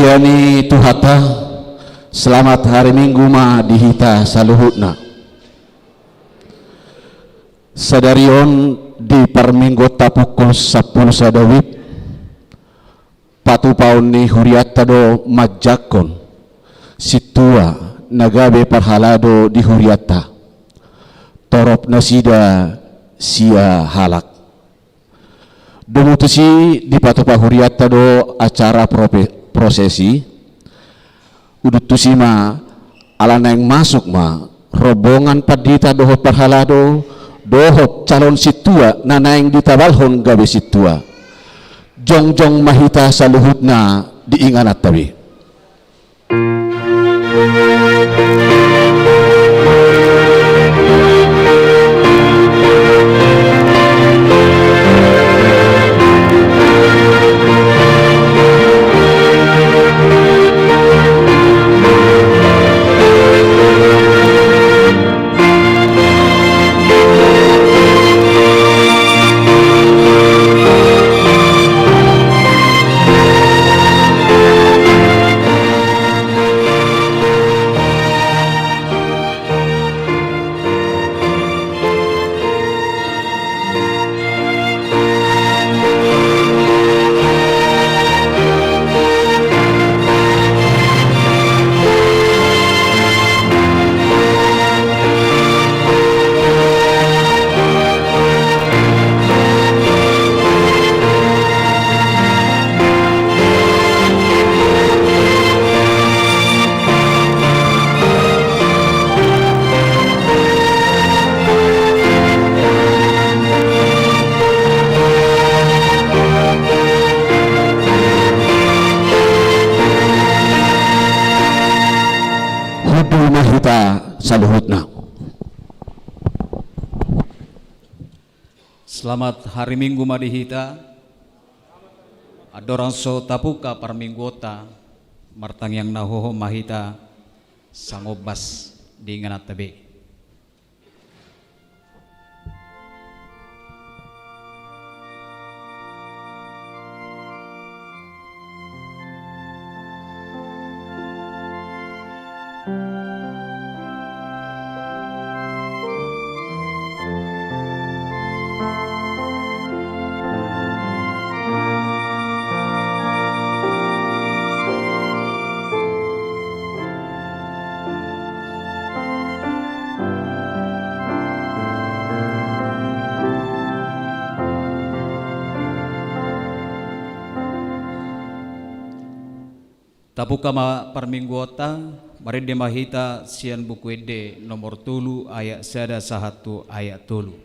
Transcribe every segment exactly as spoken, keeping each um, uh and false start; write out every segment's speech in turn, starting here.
Hata ni Tuhanta, selamat hari Minggu ma di hita saluhutna. Sadari on di parmingguonta pukul sampulu sada wib, patupaon ni hurianta do manjangkon sintua na gabe parhalado di hurianta, torop nasida sia halak. Domu tusi dipatupa hurianta do acara prope-, prosesi. Udut tusi ma, ala naeng masuk ma rombongan pandita dohot parhalado, dohot calon sintua na naeng ditabalhon gabe sintua. Jongjong ma hita saluhutna di ingananta be. Hundul ma hita saluhutna. Selamat hari Minggu ma di hita. Andorang so tabuka parmingguonta, martangiang na hohom ma hita, sangombas di ingananta be. Tabuka ma parmingguonta, marende ma hita sian Buku Ende nomor tolu, ayat sada sahat tu ayat tolu.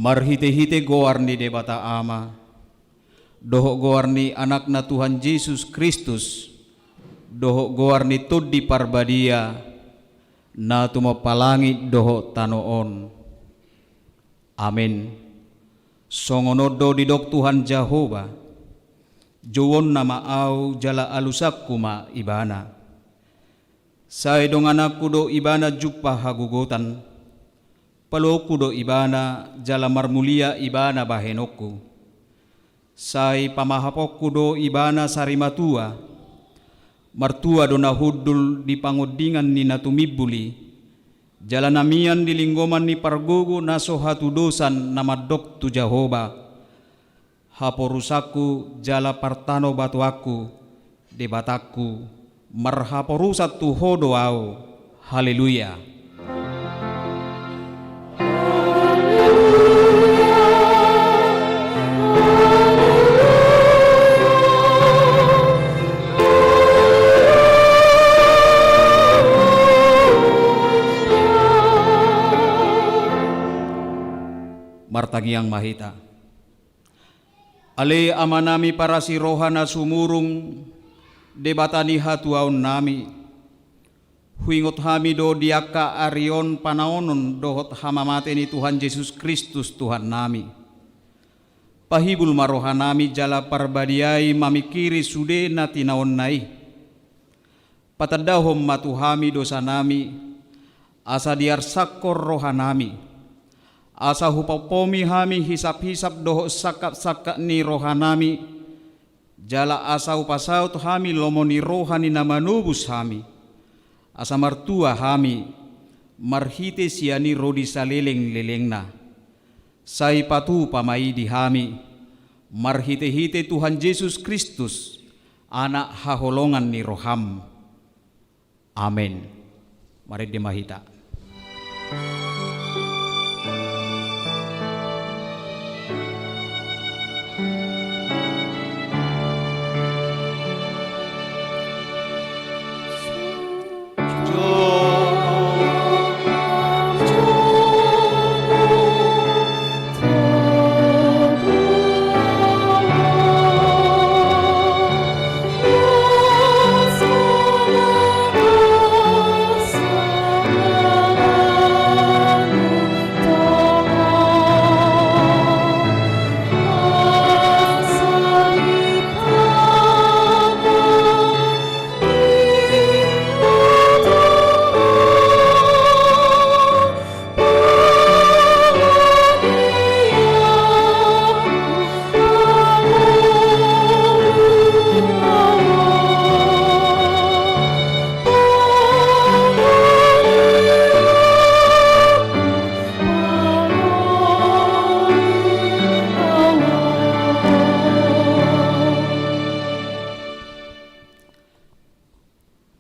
Marhite-hite goar ni Debata Ama, dohot goar ni Anakna Tuhan Jesus Kristus, dohot goar ni Tondi Parbadia, na tumompa langit dohot tano on. Amen. Songon on do didok Tuhan Jahowa: Jouonna ma Ahu jala alusanku ma Ibana. Sai dongananku do Ibana jumpang hagogotan, paluaonku do Ibana jala marmulia Ibana bahenonku. Sai pamahaponku do Ibana sarimatua. Martua do na hundul di pangondingan ni na tumimbul i, jala na mian di linggoman ni pargogo na so hatudosan na mandok tu Jahowa: Haporusanku jala partanobatoanku, Debatangku, marhaporusan tu Ho do ahu. Haleluya. Martangiang ma hita. Ale Amanami parasi roha na sumurung, Debata ni hatuaonnami, huingot hami do di angka ari on panaonon dohot hamamate ni Tuhan Jesus Kristus Tuhannami. Pahibul ma rohanami jala parbadiai mamingkiri sude na tinaonna i. Patandahon ma tu hami dosanami, asa diarsakkon rohanami, asa hupompomi hami hisap-hisap dohot sangkap-sangkap ni rohanami, jala asa hupasaut hami lomo ni roha ni na manobus hami, asa martua hami marhite sian i ro di saleleng-lelengna. Sai patupa ma i di hami, marhite-hite Tuhan Jesus Kristus, Anak haholongan ni roham. Amen. Marende ma hita.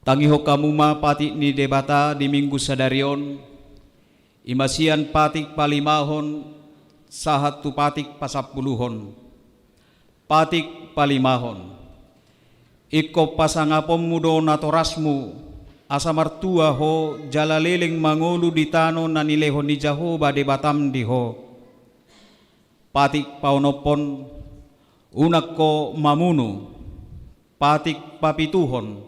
Tangihon hamu ma patik ni Debata di Minggu sadari on, i ma sian patik palimahon sahat tu patik pasampuluhon. Patik palimahon. Ingkon pasangaponmu do natorasmu, asa martua ho jala leleng mangolu di tano na nilehon ni Jahowa Debatam di ho. Patik paonomhon, unang ho mamunu. Patik papituhon,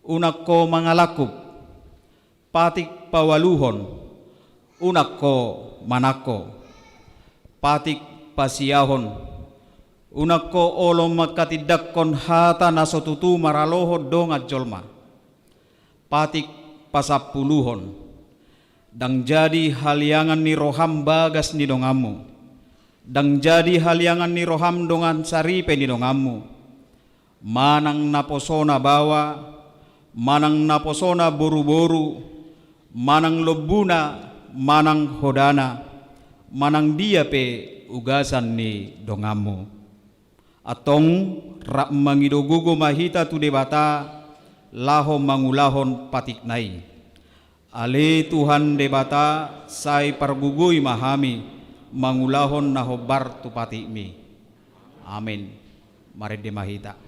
unang ho mangalangkup. Patik paualuhon, unang ho manangko. Patik pasiahon, unang ho olo manghatindanghon hata na so tutu maralohon dongan jolma. Patik pasampuluhon, ndang jadi haliangan ni roham bagas ni donganmu, ndang jadi haliangan ni roham dongan saripe ni donganmu, manang naposona baoa, manang naposona boruboru, manang lombuna, manang hodana, manang dia pe ugasan ni donganmu. Antong, rap mangido gogo ma hita tu Debata, laho mangulahon patikna i. Ale Tuhan Debata, sai pargogoi ma hami mangulahon na hombar tu patikmi. Amen. Marende ma hita.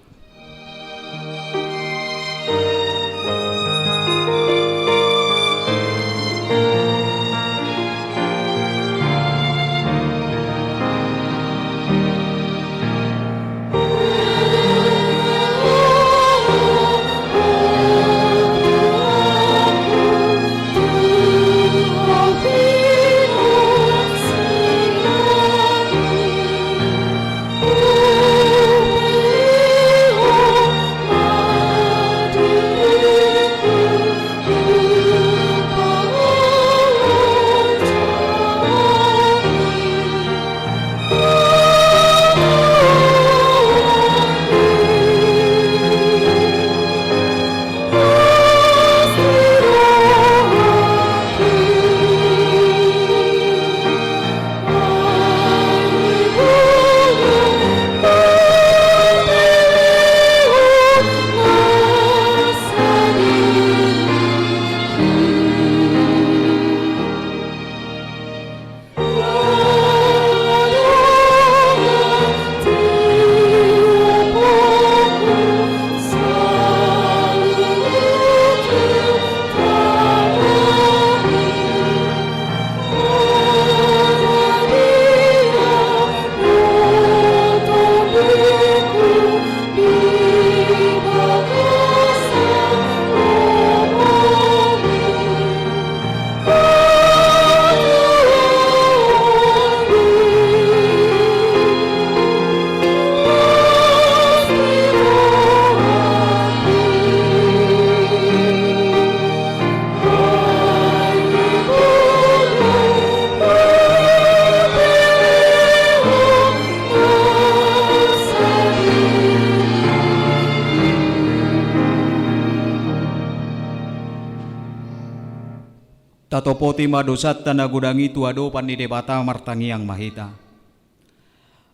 Tatopoti ma dosanta na godang i tu adopan ni Debata, martangiang ma hita.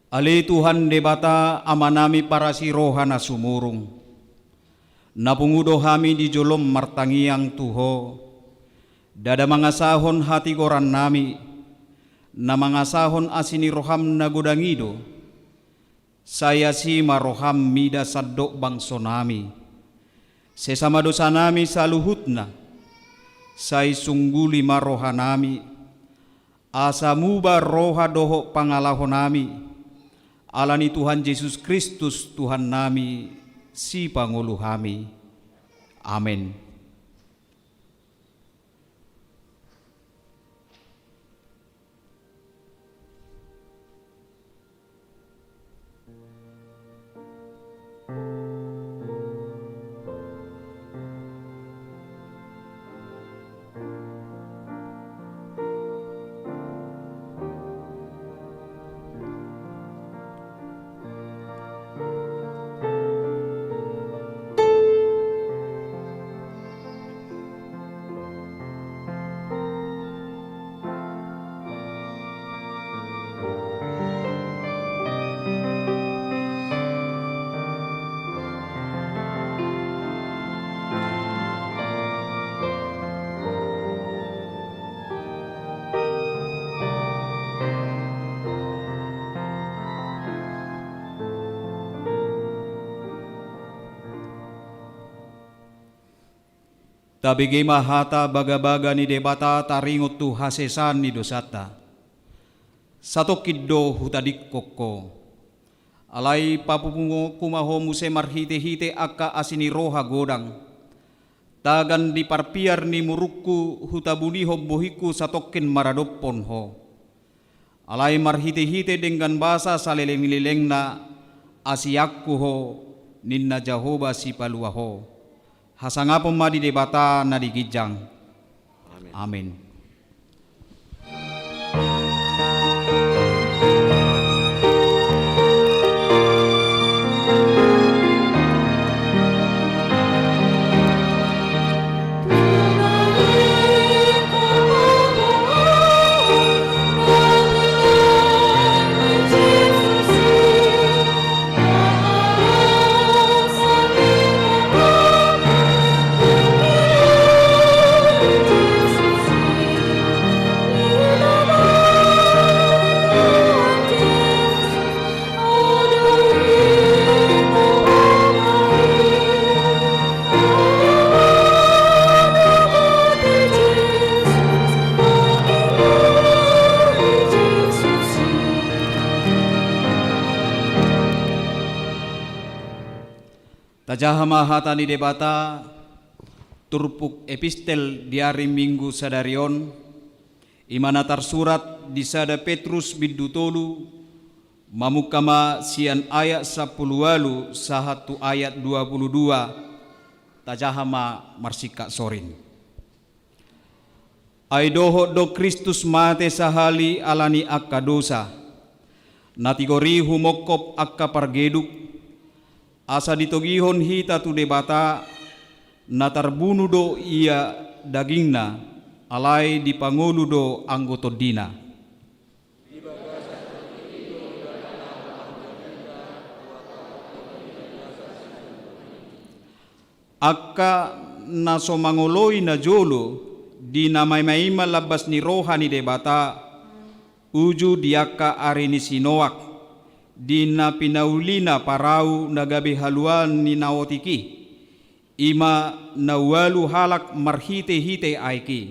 Ale Tuhan Debata, Amanami parasi roha na sumurung, na pungu do hami di jolom martangiang tu Ho, ndada mangasahon hatigorannami, na mangasahon asi ni roham na godang i do. Sai asi ma roham mida sandok bangsonami. Sesa ma dosanami saluhutna. Sai sungguli ma rohanami, asa muba roha dohot pangalahonami, ala ni Tuhan Jesus Kristus Tuhannami, Sipangolu hami. Amen. Tabege ma hata bagabaga ni Debata taringot tu hasesaan ni dosanta. Satongkin do hutadingkon ho. Alai papunguonku ma ho muse marhitehite angka asi ni roha godang. Tagan di parpiar ni murungku hutabunihon bohingku satongkin maradophon ho. Alai marhitehite denggan basa salelenglelengna, asianku ho, ninna Jahowa Sipalua ho. Hasangapon ma di Debata na di ginjang. Amen. Amen. Tajaha ma hata ni Debata, turpuk epistel di ari Minggu sadari on, i ma na tarsurat di sada Petrus bindu tolu, mamungka ma sian ayat sampulu ualu sahat tu ayat dua pulu dua, tajaha ma marsingkat soring. Ai dohot do Kristus mate sahali ala ni angka dosa, na tigor i humongkop angka pargeduk, asa ditogihon hita tu Debata, na tarbunu do ia dagingna, alai dipangolu do anggo tondina. Angka na so mangoloi najolo di na maimaima lambas ni roha ni Debata, uju di angka ari ni si Noak, di na pinaulina parau na gabe haluaon ni na otik i, i ma na ualu halak marhitehite aek i.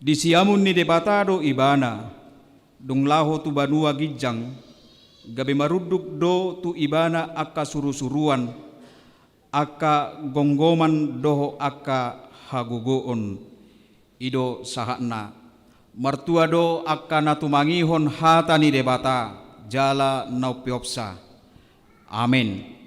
Di siamun ni Debata do Ibana, dung laho tu banua ginjang, gabe marunduk do tu Ibana angka surusuruan, angka gomgoman dohot angka hagogoon. I do sahatna. Martua do angka na tumangihon hata ni Debata jala na umpeopsa. Amen.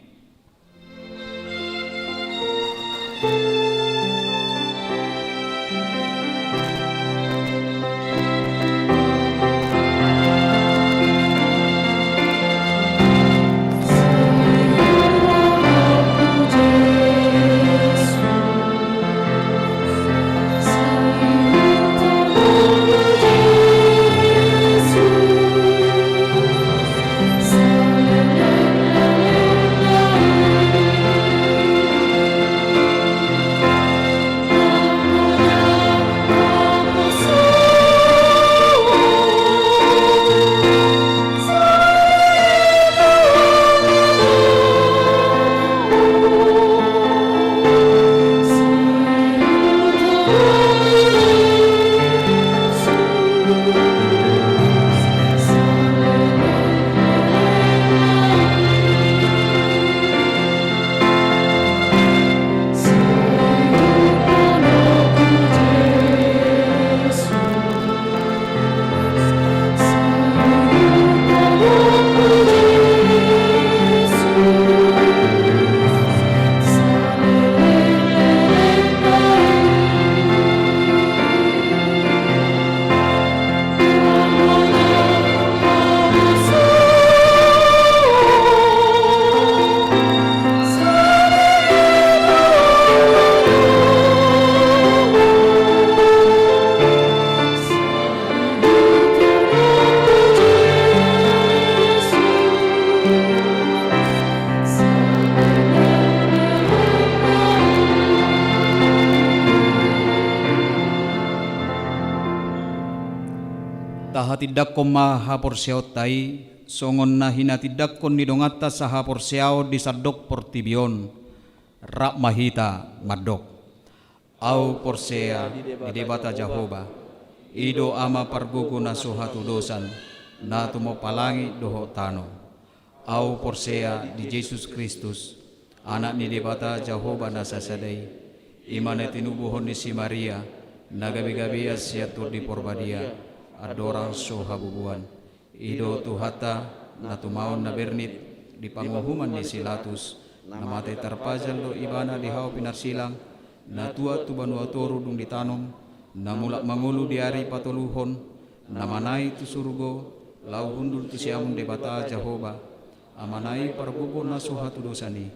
Tahatindangkon ma haporseaonta i, songon na hinatindangkon ni donganta sahaporseaon di sandok portibi on, rap ma hita mandok. Ahu porsea di Debata Jahowa, i do Ama pargogo na so hatudosan, na tumompa langit dohot tano. Ahu porsea di Jesus Kristus, Anak ni Debata Jahowa na sasada i, i ma na tinubuhon ni si Maria, na gabegabean sian Tondi Porbadia, andorang so habubuan. I do Tuhanta, na tumaon na bernit di panguhuman ni si Latus, na mate tarpajal do Ibana di hau pinarsilang, na tuat tu banua toru dung ditanom, na mulak mangolu di ari patoluhon, na manaek tu surgo, laho hundul tu siamun Debata Jahowa, Amana i pargogo na so hatudosan i.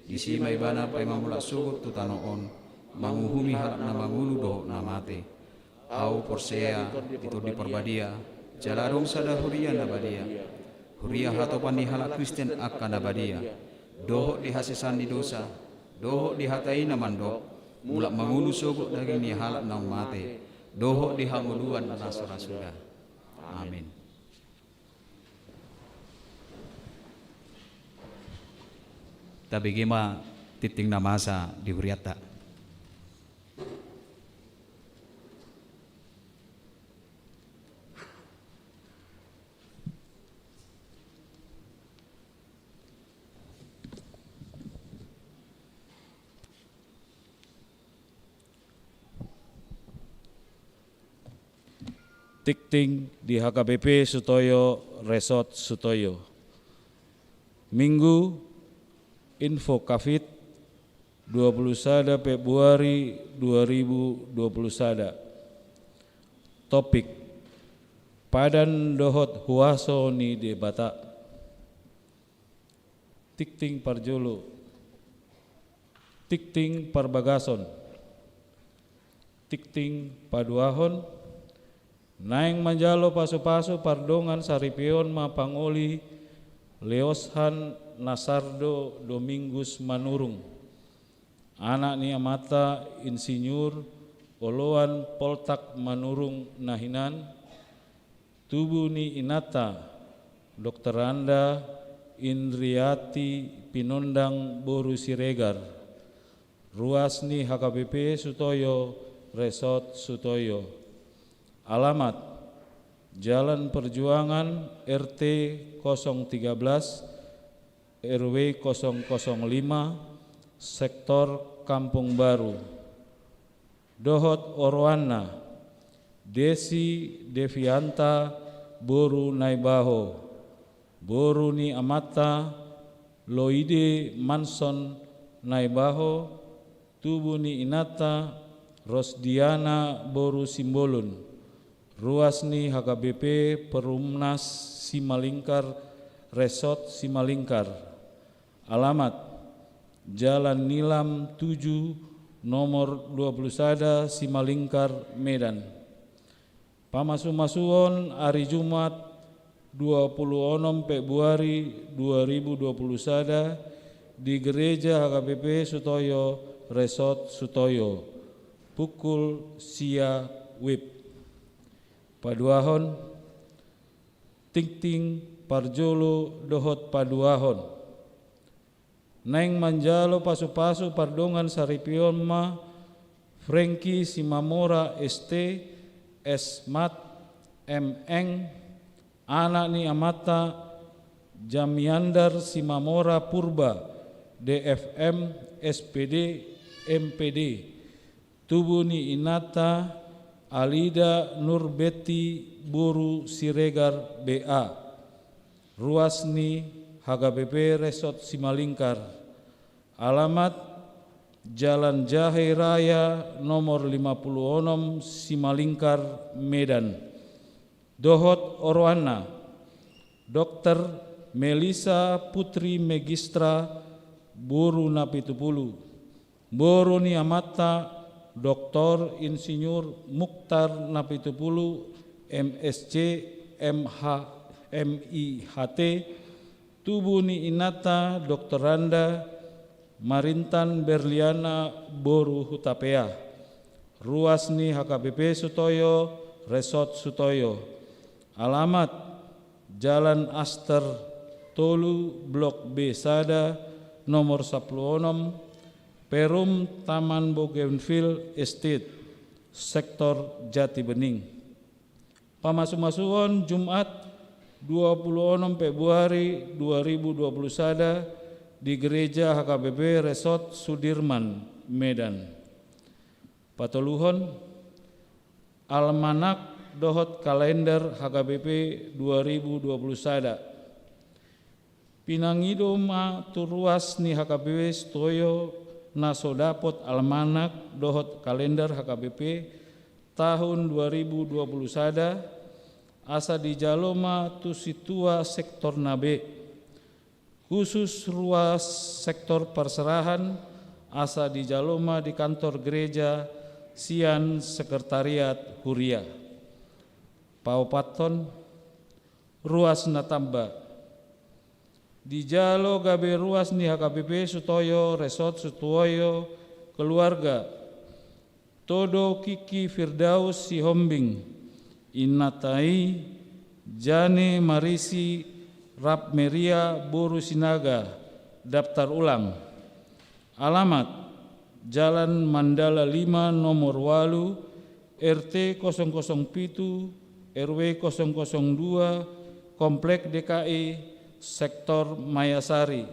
Disi ma Ibana paima mulak sogot tu tano on, manguhumi halak na mangolu dohot na mate. Ahu porsea di Tondi Porbadia, jala adong sada huria na badia, huria hatopan ni halak Kristen angka na badia, dohot di hasesaan ni dosa, dohot di hata i na mandok, mulak mangolu sogot daging ni halak naung mate, dohot di hangoluan na so ra suda. Amin. Tabege ma tingting na masa di hurianta. Tingting di H K B P Sutoyo, Resort Sutoyo. Minggu, Info Covid, dua puluh sada Februari dua ribu dua puluh sada. Topik: Padan dohot huaso ni Debata. Tingting parjolo. Tingting parbagason. Tingting paduahon. Naeng manjalo pasupasu pardongan saripeon ma pangoli leoshan na sardo Domingus Manurung, anak ni amanta Insinyur Oloan Poltak Manurung na hinan, tubu ni inanta Doktoranda Indriati Pinondang boru Siregar, ruas ni H K B P Sutoyo, Resort Sutoyo. Alamat: Jalan Perjuangan, R T kosong tiga belas, R W kosong kosong lima, Sektor Kampung Baru. Dohot oroanna: Desi Devianta boru Naibaho, boru ni amanta Loide Manson Naibaho, Tubu ni inanta Rosdiana boru Simbolon, ruas ni H K B P Perumnas Simalingkar, Resort Simalingkar. Alamat: Jalan Nilam tujuh, nomor dua puluh sada, Simalingkar, Medan. Pamasumasuon ari Jumat dua puluh onom Februari dua ribu dua puluh sada di Gereja H K B P Sutoyo, Resort Sutoyo, pukul sia wib. Paduahon, tingting, parjolo dohot paduahon. Naeng manjalo pasupasu pardongan saripeon ma Frankie Simamora S T, S Mat, M Eng, anak ni amanta Jamiandar Simamora Purba, D F M, S P D, M P D. Tubu ni inanta Alida Nurbetti boru Siregar, B A, ruas ni H K B P Resort Simalingkar. Alamat: Jalan Jahe Raya nomor lima puluh onom, Simalingkar, Medan. Dohot oroanna: Dokter Melisa Putri Megistra boru Napitupulu, boru ni amanta Doktor Insinyur Mukhtar Napitupulu, M S C, M H, M I H T. Tubu ni inanta Doktoranda Marintan Berliana boru Hutapea, ruas ni H K B P Sutoyo, Resort Sutoyo. Alamat: Jalan Aster tolu, Blok B sada, nomor sampulu onom, Perum Taman Bougainville Estate, Sektor Jatibening. Pamasumasuon Jumat dua puluh onom Februari dua ribu dua puluh sada di Gereja H K B P Resort Sudirman, Medan. Patoluhon, almanak dohot kalender H K B P dua ribu dua puluh sada. Pinangido ma tu ruas ni H K B P Sutoyo na so dapot almanak dohot kalender H K B P tahun dua ribu dua puluh sada, asa dijalo ma tu sintua sektorna be. Khusus ruas sektor parserahan, asa dijalo ma di kantor gereja sian sekretariat huria. Paopathon, ruas na tamba. Dijalo gabe ruas ni H K B P Sutoyo, Resort Sutoyo, keluarga: Todo Kiki Firdaus Sihombing, inanta i Jane Marisi Rapmeria boru Sinaga, daftar ulang. Alamat: Jalan Mandala lima nomor walu, R T kosong kosong pitu, R W kosong kosong dua, Komplek D K I, Sektor Mayasari.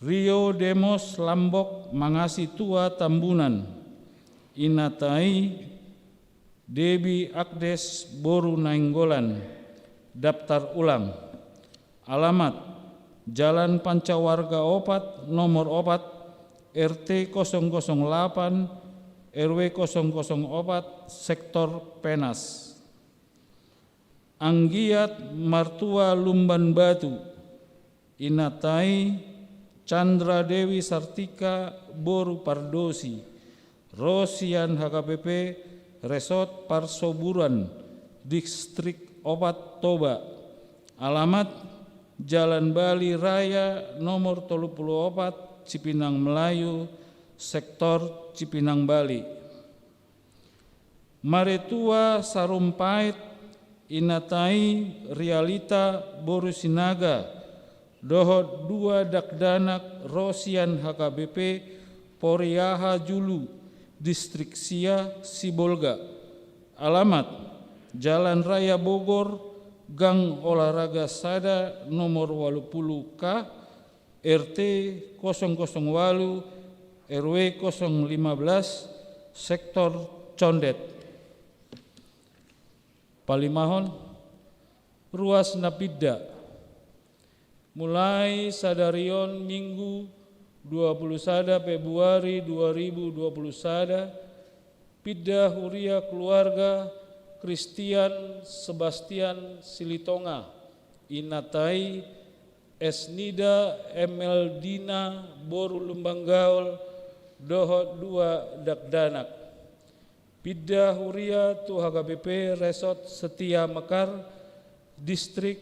Rio Demos Lambok Mangasi Tua Tambunan, inanta i Debi Agnes boru Nainggolan, daftar ulang. Alamat: Jalan Pancawarga opat, nomor opat, R T kosong kosong lapan, R W kosong kosong opat, Sektor Penas. Anggiat Martua Lumban Batu, inanta i Chandra Dewi Sartika boru Pardosi, ro sian H K B P Resort Parsoburan, Distrik Opat, Toba. Alamat: Jalan Bali Raya nomor tolu puluh opat, Cipinang Melayu, Sektor Cipinang Bali. Maretua Sarumpait, inanta i Realita boru Sinaga, dohot dua dakdanak ro sian H K B P Poriaha Julu, Distrik Sia, Sibolga. Alamat: Jalan Raya Bogor, Gang Olahraga Sada, nomor walu puluh K, R T kosong kosong walu, R W kosong lima belas, Sektor Condet. Palimahon, ruas na pinda. Mulai sadari on Minggu dua puluh sada Februari dua ribu dua puluh sada, pinda huria keluarga Christian Sebastian Silitonga, inanta i Esnida Emeldina boru Lumban Gaol dohot dua dakdanak. Pinda huria tu H K B P Resort Setia Mekar, Distrik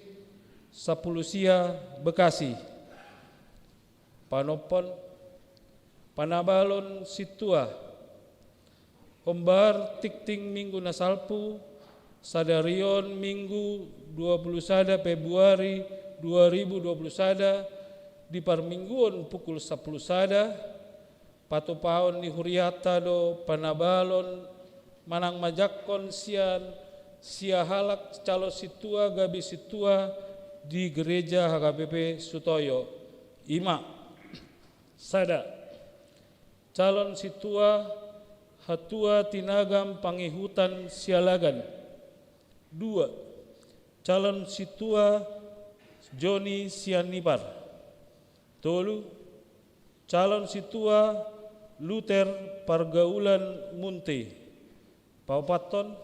Sampulu Sia, Bekasi. Panompon, panabalon sintua. Hombar tingting Minggu na salpu, sadarion Minggu dua puluh sada Februari dua ribu dua puluh sada, di parmingguon pukul sampulu sada, patupaon ni hurianta do panabalon manang manjangkon sian sia halak calon sintua gabe sintua di gereja H K B P Sutoyo. I ma: sada, calon sintua Hatua Tinagam Pangihutan Sialagan. Dua, calon sintua Joni Sianipar. Tolu, calon sintua Luther Pargaulan Munte. Paopathon,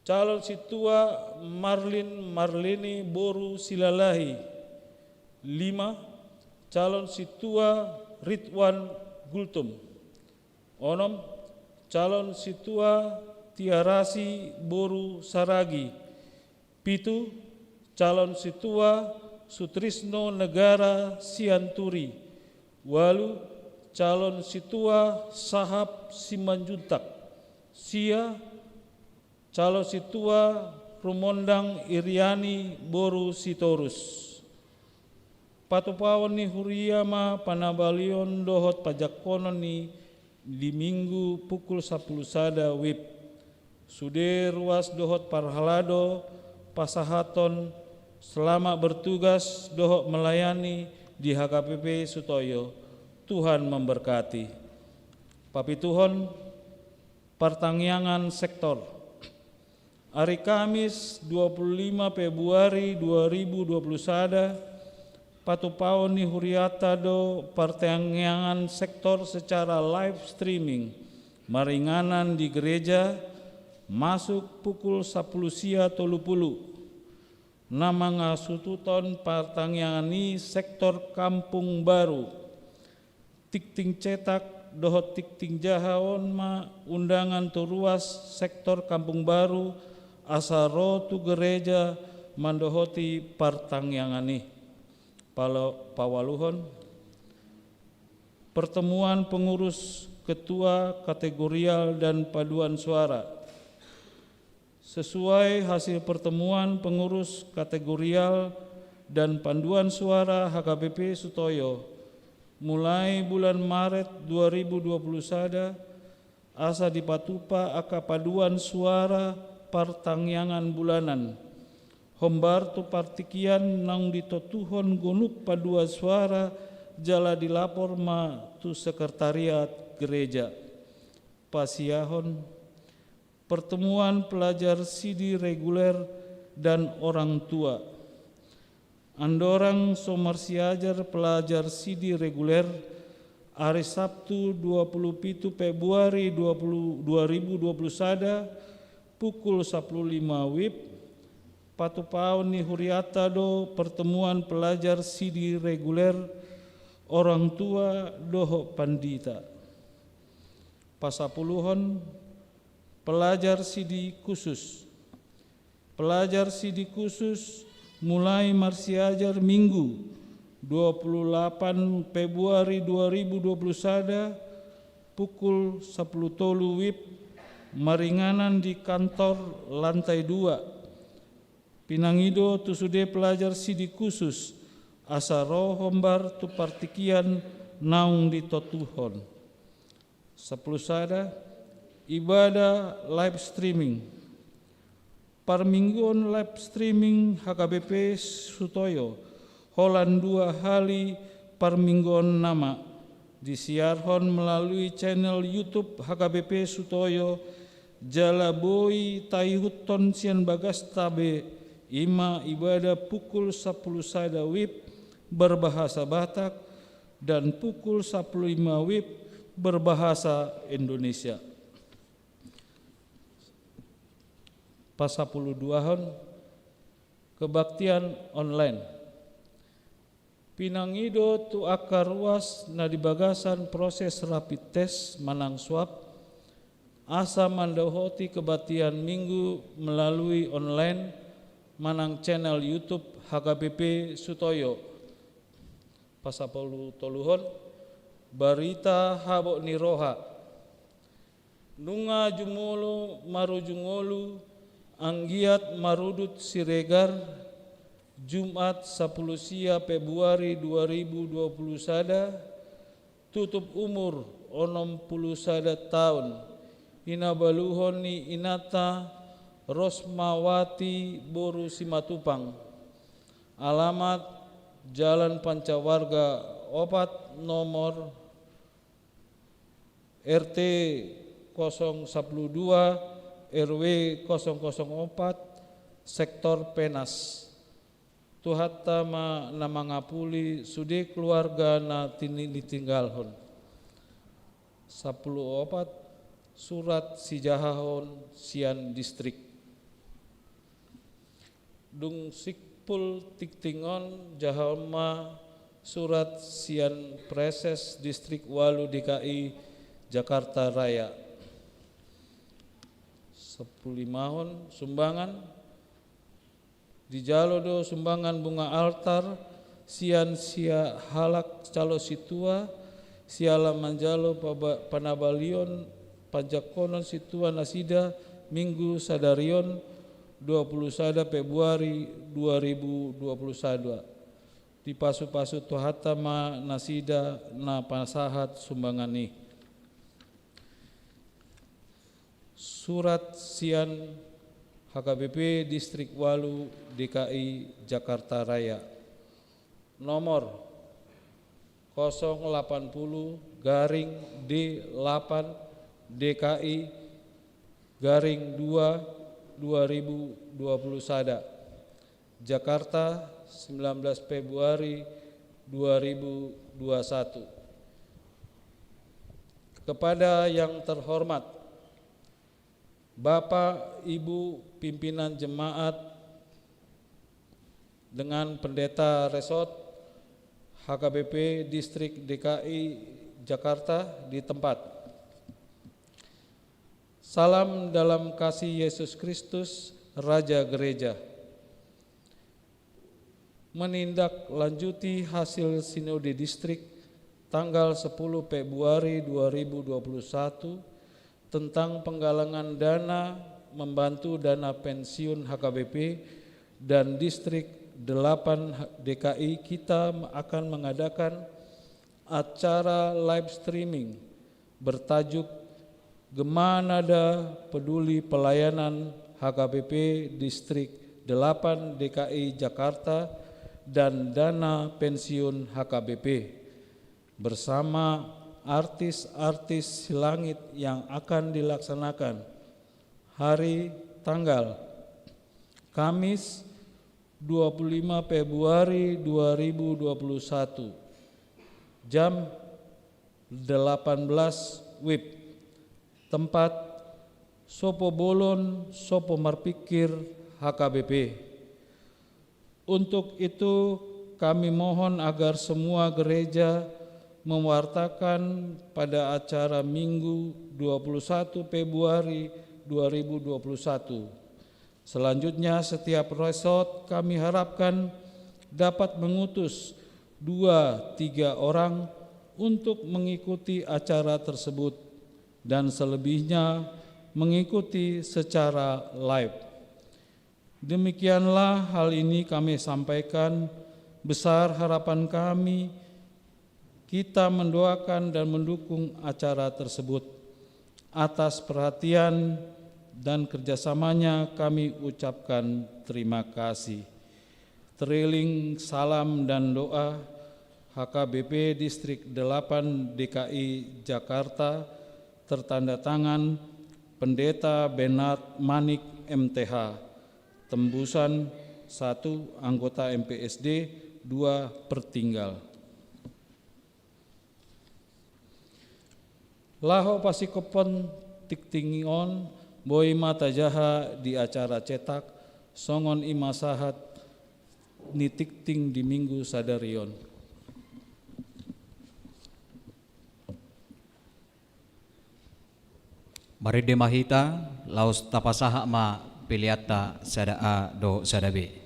calon sintua Marlin Marlene boru Silalahi. Lima, calon sintua Ridwan Gultom. Onom, calon sintua Tiarasi boru Saragi. Pitu, calon sintua Sutrisno Negara Sianturi. Ualu, calon sintua Sahap Simanjuntak. Sia, calon sintua Rumondang Iriani boru Sitorus. Patupaon ni huria ma panabalon dohot panjangkonon ni di Minggu pukul sampulu sada wib. Sude ruas dohot parhalado pasahathon selamat bertugas dohot melayani di H K B P Sutoyo. Tuhan memberkati. Papituhon, partangiangan sektor. Ari Kamis dua puluh lima Februari dua ribu dua puluh sada, patupaon ni hurianta do partangiangan sektor secara live streaming maringanan di gereja, masuk pukul sampulu sia tolu pulu. Na mangasuhuthon partangiangan i sektor Kampung Baru. Tingting cetak dohot tingting jaha on ma undangan tu ruas sektor Kampung Baru asa ro tu gereja mandohoti partangiangan i. Palo-, paualuhon, pertemuan pengurus, ketua, kategorial, dan paduan suara. Sesuai hasil pertemuan pengurus, kategorial, dan panduan suara H K B P Sutoyo, mulai bulan Maret dua ribu dua puluh sada, asa dipatupa angka paduan suara partangiangan bulanan. Hombar tu partingkian naung ditotuhon gonup paduan suara jala dilapor ma tu sekretariat gereja. Pasiahon, pertemuan pelajar sidi reguler dan orang tua. Andorang so marsiajar pelajar sidi reguler, ari Sabtu dua puluh pitu Februari dua puluh, dua ribu dua puluh sada, pukul sampulu lima wib, patupaon ni hurianta do pertemuan pelajar sidi reguler, orang tua dohot pandita. Pasapuluhon, pelajar sidi khusus. Pelajar sidi khusus mulai marsiajar Minggu dua puluh lapan Februari dua ribu dua puluh sada pukul sampulu tolu wib maringanan di kantor lantai dua. Pinangido tu sude pelajar sidi khusus asa ro hombar tu partingkian naung ditotuhon. Sampulu sada, ibadah live streaming. Parmingguon live streaming H K B P Sutoyo, holan dua hali parmingguon nama, disiarhon melalui channel YouTube H K B P Sutoyo, jala boi taihuthon sian bagasta be, i ma ibadah pukul sampulu sada wib berbahasa Batak, dan pukul sapuluh lima WIB berbahasa Indonesia. Pasapuluduahon, kebaktian online. Pinangido tu angka ruas na di bagasan proses rapid test manang swab, asa mandohoti kebaktian Minggu melalui online manang channel YouTube H K B P Sutoyo. Pasapulutoluhon, barita habot ni roha. Nunga jumolo marujung ngolu, anggiat marudut Siregar, Jumat sapuluh sia Februari dua ribu dua puluh sada, tutup umur onom puluh sada taon, hinabaluhon ni inanta Rosmawati boru Simatupang. Alamat Jalan Pancawarga opat, nomor R T kosong sapuluh dua, R W kosong kosong opat, sektor Penas. Tuhanta ma na mangapuli sude keluarga na tini-, ditinggalhon. Sapuluh opat, surat sijahahon sian distrik. Dung simpul tingting on, jahahon ma surat sian Praeses Distrik ualu D K I Jakarta Raya. Sapuluh limahon, sumbangan. Dijalo do sumbangan bunga altar sian sia halak calo sintua, siala manjalo paba-, panabalion panjangkonon sintua nasida Minggu sadari on, dua puluh sada Februari dua ribu dua puluh sada. Dipasupasu Tuhanta ma nasida na pasahat sumbangan i. Surat sian H K B P Distrik ualu D K I Jakarta Raya. Nomor kosong lapan puluh garing D lapan D K I garing dua dua ribu dua puluh sada. Jakarta, sembilan belas Februari dua ribu dua puluh satu. Kepada yang terhormat Bapak, Ibu pimpinan jemaat dengan pendeta resort H K B P Distrik D K I Jakarta di tempat. Salam dalam kasih Yesus Kristus, Raja Gereja. Menindaklanjuti hasil Sinode Distrik tanggal sepuluh Februari dua ribu dua puluh satu tentang penggalangan dana membantu dana pensiun H K B P dan Distrik delapan D K I, kita akan mengadakan acara live streaming bertajuk Gema Nada Peduli Pelayanan H K B P Distrik delapan D K I Jakarta dan Dana Pensiun H K B P bersama artis-artis Silangit yang akan dilaksanakan hari tanggal Kamis dua puluh lima Februari dua ribu dua puluh satu, jam delapan belas WIB. Tempat, Sopo Bolon, Sopo Marpikir, H K B P. Untuk itu, kami mohon agar semua gereja mewartakan pada acara Minggu dua puluh satu Februari dua ribu dua puluh satu. Selanjutnya, setiap resort kami harapkan dapat mengutus dua tiga orang untuk mengikuti acara tersebut dan selebihnya mengikuti secara live. Demikianlah hal ini kami sampaikan, besar harapan kami kita mendoakan dan mendukung acara tersebut. Atas perhatian dan kerjasamanya kami ucapkan terima kasih. Teriring salam dan doa, H K B P Distrik delapan D K I Jakarta, tertanda tangan Pendeta Bernard Manik M T H, Tembusan, satu, anggota M P S D, dua, Pertinggal. Laho pasingkophon tingting on, boi ma tajaha di acara cetak, songon i ma sahat ni tingting di Minggu sadari on. Marende ma hita, laos tapasahat ma peleanta sada A dohot sada B.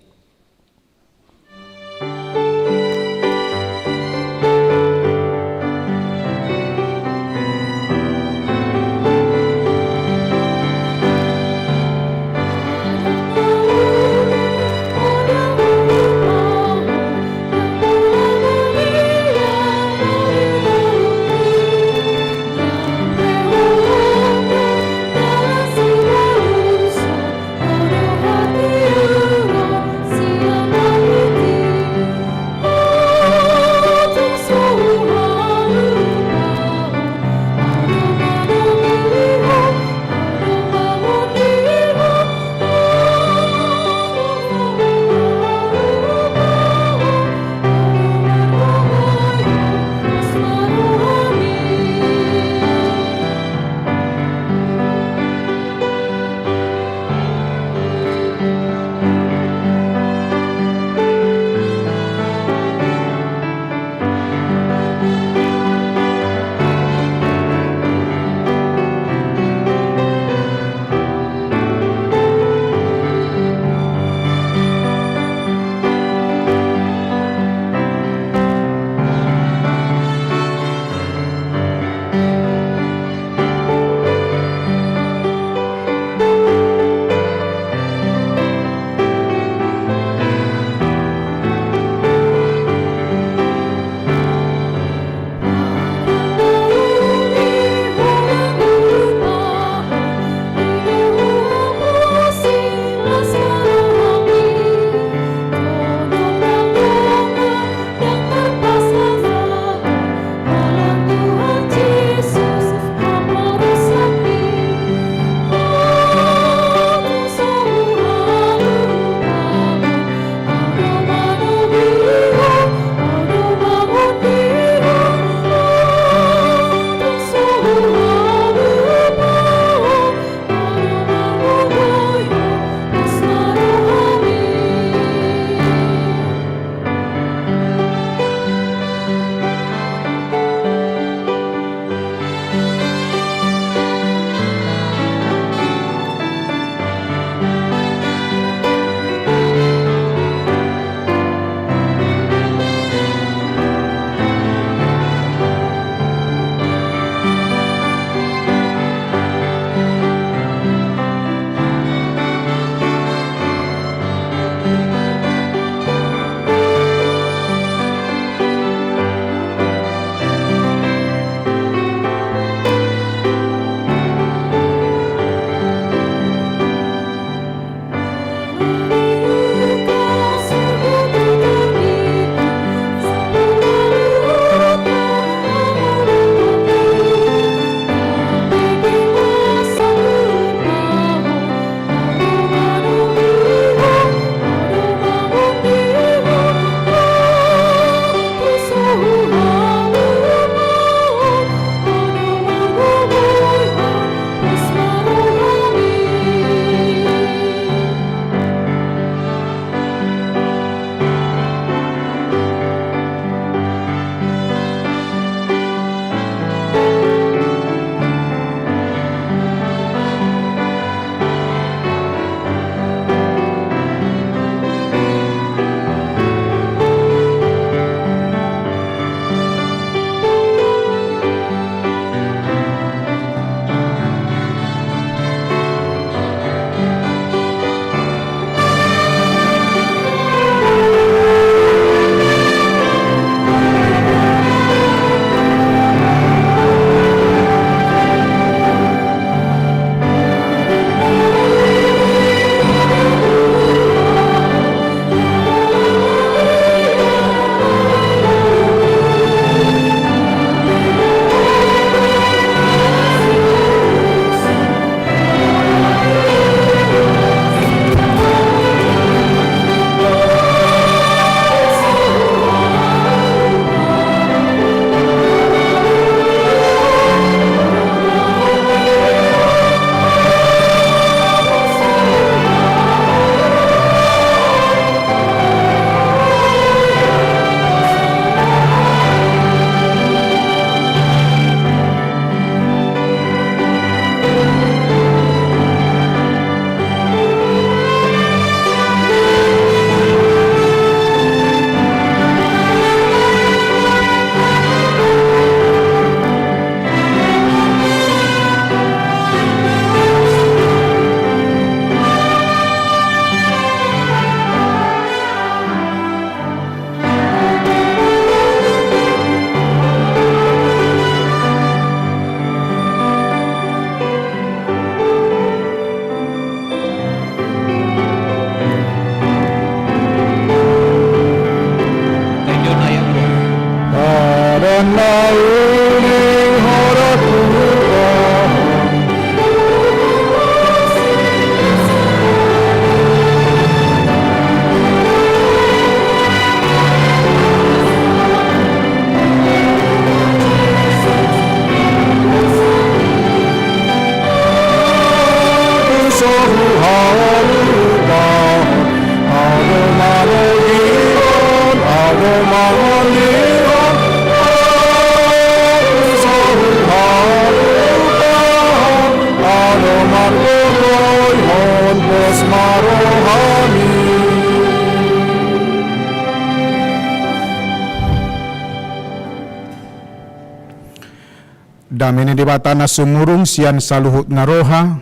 Dame ni Debata na sumurung sian saluhut na roha,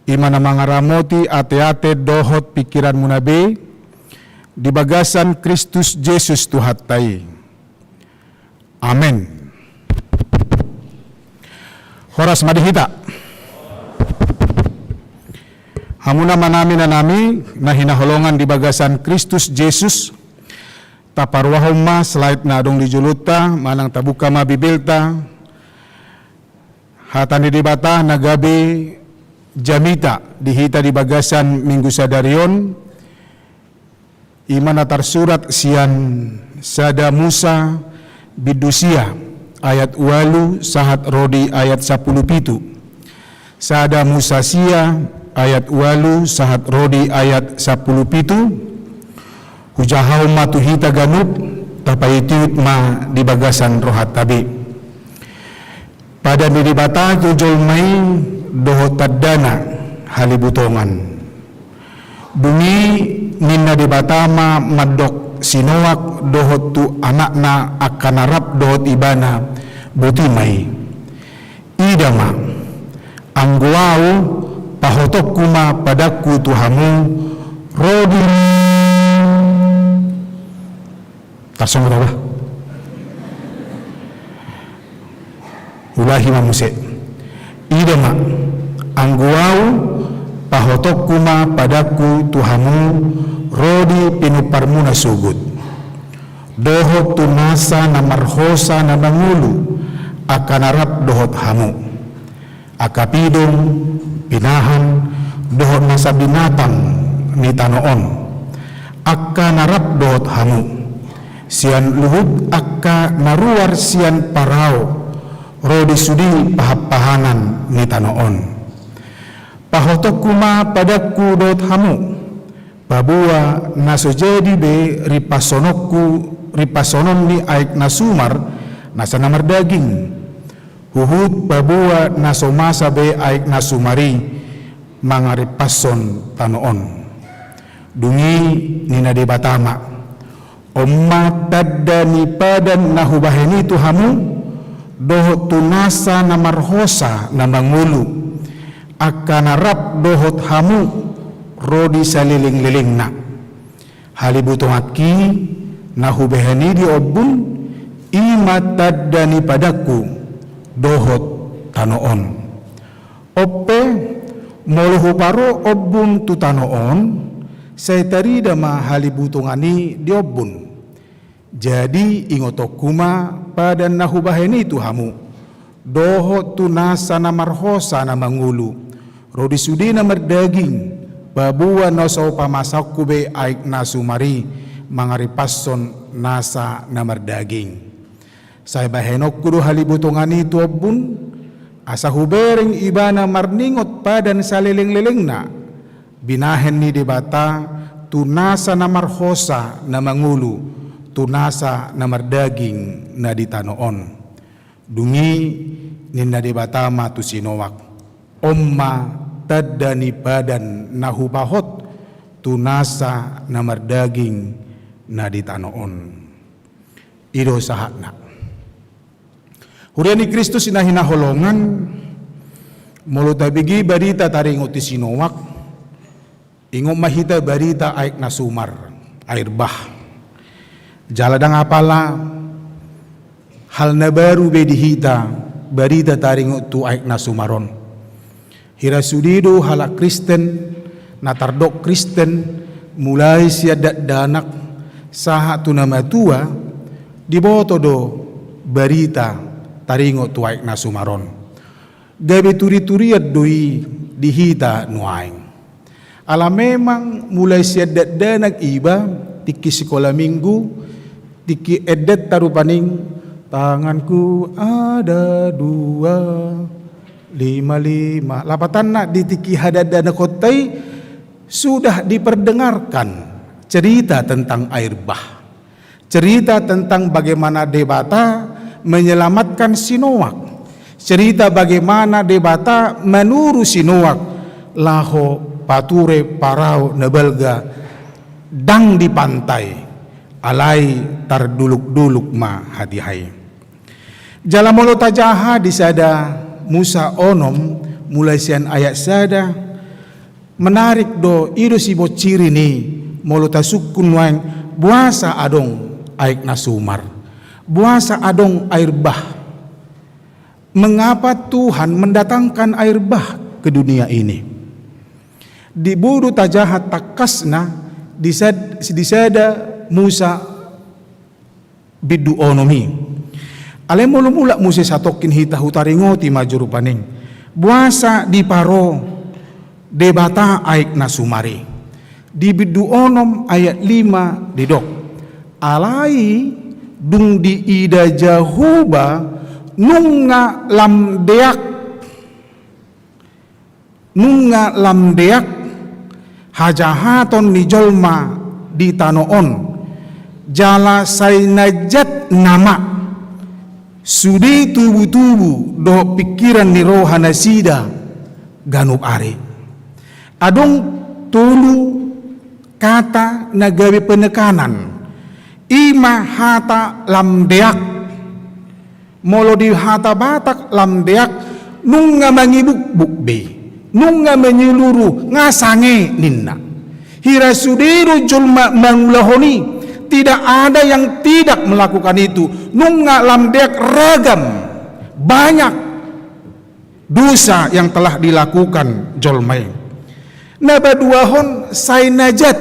i ma na mangaramoti ateate dohot pingkiranmuna be, di bagasan Kristus Jesus Tuhanta i. Amen. Horas ma di hita. Hamu amanami, inanami, na hinaholongan di bagasan Kristus Jesus, taparuahon ma slide na adong di jolonta, manang tabuka ma Bibelta, hata ni Debata na gabe jamita di hita di bagasan Minggu sadari on, i ma na tarsurat sian Sada Musa bindu sia ayat ualu sahat ro di ayat sampulu pitu. Sada Musa sia ayat ualu sahat ro di ayat sampulu pitu. Hujahahon ma tu hita ganup, tapaihutihut ma di bagasan rohanta be. Padan ni Debata tu jolma i dohot tandana halibutongan. Dung i ninna Debata ma mandok si Noak dohot tu anakna angka na rap dohot ibana, boti ma i. Ida ma, anggo au, pahotonku ma padanku tu hamu, ro di. Tarsongon do bah. Ulahi ma muse. Ida ma, anggo au, pahotonku ma padanku tu hamu, ro di pinomparmuna sogot, dohot tu nasa na marhosa na mangolu, angka na rap dohot hamu. Angka pidong, pinahan, dohot nasa binatang ni tano on, angka na rap dohot hamu, sian luhut angka na ruar sian parau, ro di sude pahanpahanan ni tano on. Pahotonku ma padanku dohot hamu, paboa na so jadi be rimpashononku, rimpashonon ni aek na sumar, nasa na mardaging. Huhut paboa na so masa be aek na sumar i mangarimpashon tano on. Dung i ninna Debata ma, on ma tanda ni padan na hubahen i tu hamu, dohot tu nasa na marhosa na mangolu, angka na rap dohot hamu, ro di salelenglelengna. Halibutonganki na hubahen i di ombun, i ma tanda ni padanku dohot tano on. On pe, molo huparo ombun tu tano on, sai tarida ma halibutongan i di ombun. Jadi ingotonku ma padan na hubahen i tu hamu, dohot tu nasa na marhosa na mangolu, ro di sude na mardaging, paboa na so pamasahonku be aek na sumar i mangarimpashon nasa na mardaging. Sai bahenonku do halibutongan i tu ombun, asa hubereng ibana marningot padan salelenglelengna, binahen ni Debata tu nasa na marhosa na mangolu, tu nasa na mardaging na di tano on. Dung i ninna Debata ma tu si Noak, on ma tanda ni padan na hupahot tu nasa na mardaging na di tano on. I do sahatna. Huria ni Kristus na hinaholongan, molo tabege barita taringot tu si Noak, ingot ma hita barita aek na sumar, air bah. Jala ndang apala hal na baru be di hita barita taringot tu aek na sumar on. Hira sude do halak Kristen, na tardok Kristen, mulai sian dakdanak sahat tu na matua, diboto do barita taringot tu aek na sumar on. Gabe turiturian do i di hita nuaeng. Ala memang mulai sian dakdanak iba, tingki sikola minggu, tingki endenta rupani, tanganku ada dua, lima, lima. Lapatanna di tingki hadakdanakhonta i sudah diperdengarkan cerita tentang air bah. Cerita tentang bagaimana Debata menyelamatkan si Noak. Cerita bagaimana Debata manuru si Noak laho pature parau na balga ndang di pantai, alai tardulukduluk ma hatiha i. Jala molo tajaha di sada Musa onom, mulai sian ayat sada, menarik do, i do siboncirin i, molo tasungkun nuaeng, boasa adong aek na sumar, boasa adong air bah. Mengapa Tuhan mendatangkan air bah ke dunia ini? Di bodo tajaha tangkasna di sad-, di sada Musa bindu onom i. Alai molo mulak muse satongkin hita, hutaringoti ma jolo paning. Boasa diparo Debata aek na sumar i. Di bindu onom ayat lima didok. Alai dung diida Jahowa nunga lam deak, nunga lam deak hajahaton ni jolma di tano on, jala sai na jat nama sude tubu-tubu dohot pingkiran ni roha nasida ganup ari. Adong tolu kata na gabe penekanan, i ma hata lam deak. Molo di hata Batak lam deak, nunga mangibukbuk be, nunga menyeluruh, nga sange ninna. Hira sude do jolma mangulahon i, tidak ada yang tidak melakukan itu. Nunga lam deak ragam, banyak dosa yang telah dilakukan jolma i. Na paduahon sai na jat.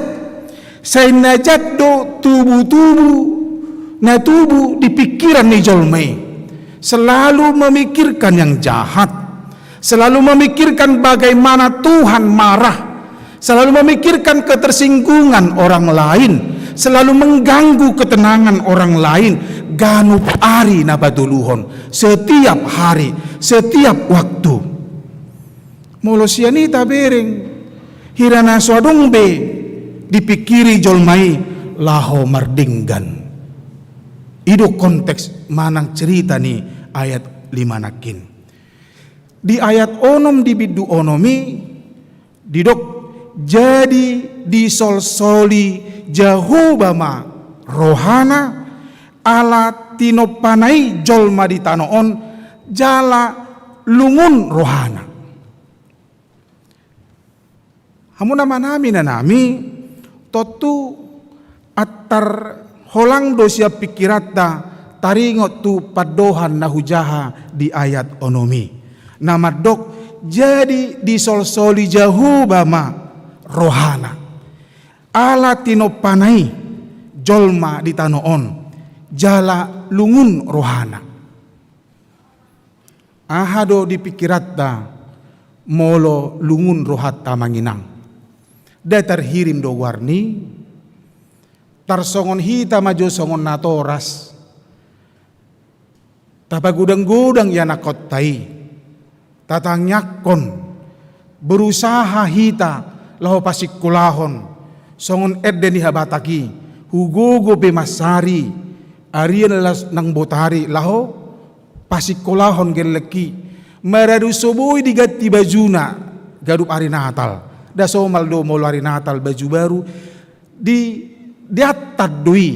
Sai na jat do tubu-tubu na tubu di pingkiran ni jolma i. Selalu memikirkan yang jahat. Selalu memikirkan bagaimana Tuhan marah. Selalu memikirkan ketersinggungan orang lain, selalu mengganggu ketenangan orang lain, ganup ari na patoluhon, setiap hari, setiap waktu. Molo sian i tabereng, hira na so adong be dipingkiri jolma i laho mardenggan. I do konteks manang cerita ni ayat lima nangkin. Di ayat onom di bindu onom i, didok, jadi disolsoli Jahowa ma rohana, ala tinompana i jolma di tano on, jala lungun rohana. Hamu amanami, inanami, tontu antar holang do sian pingkiranta taringot tu pandohan na hujaha di ayat onom i. Na mandok, jadi disolsoli Jahowa ma rohana. Ala tinompana i jolma di tano on, jala lungun rohana. Aha do di pingkiranta molo lungun rohanta, amang inang? Nda tarhirim do goarni? Tarsongon hita ma jo songon natoras. Tapagodang-godang ianakkonta i. Tatangiangkon. Berusaha hita laho pasingkolahon. Songon ende ni habatak i. Hugogo pe mansari. Arian las nang botari laho pasingkolahon gellengki. Maradu so boi diganti bajuna ganup ari Natal. Nda somal do molo ari Natal baju baru. Di, diantar do i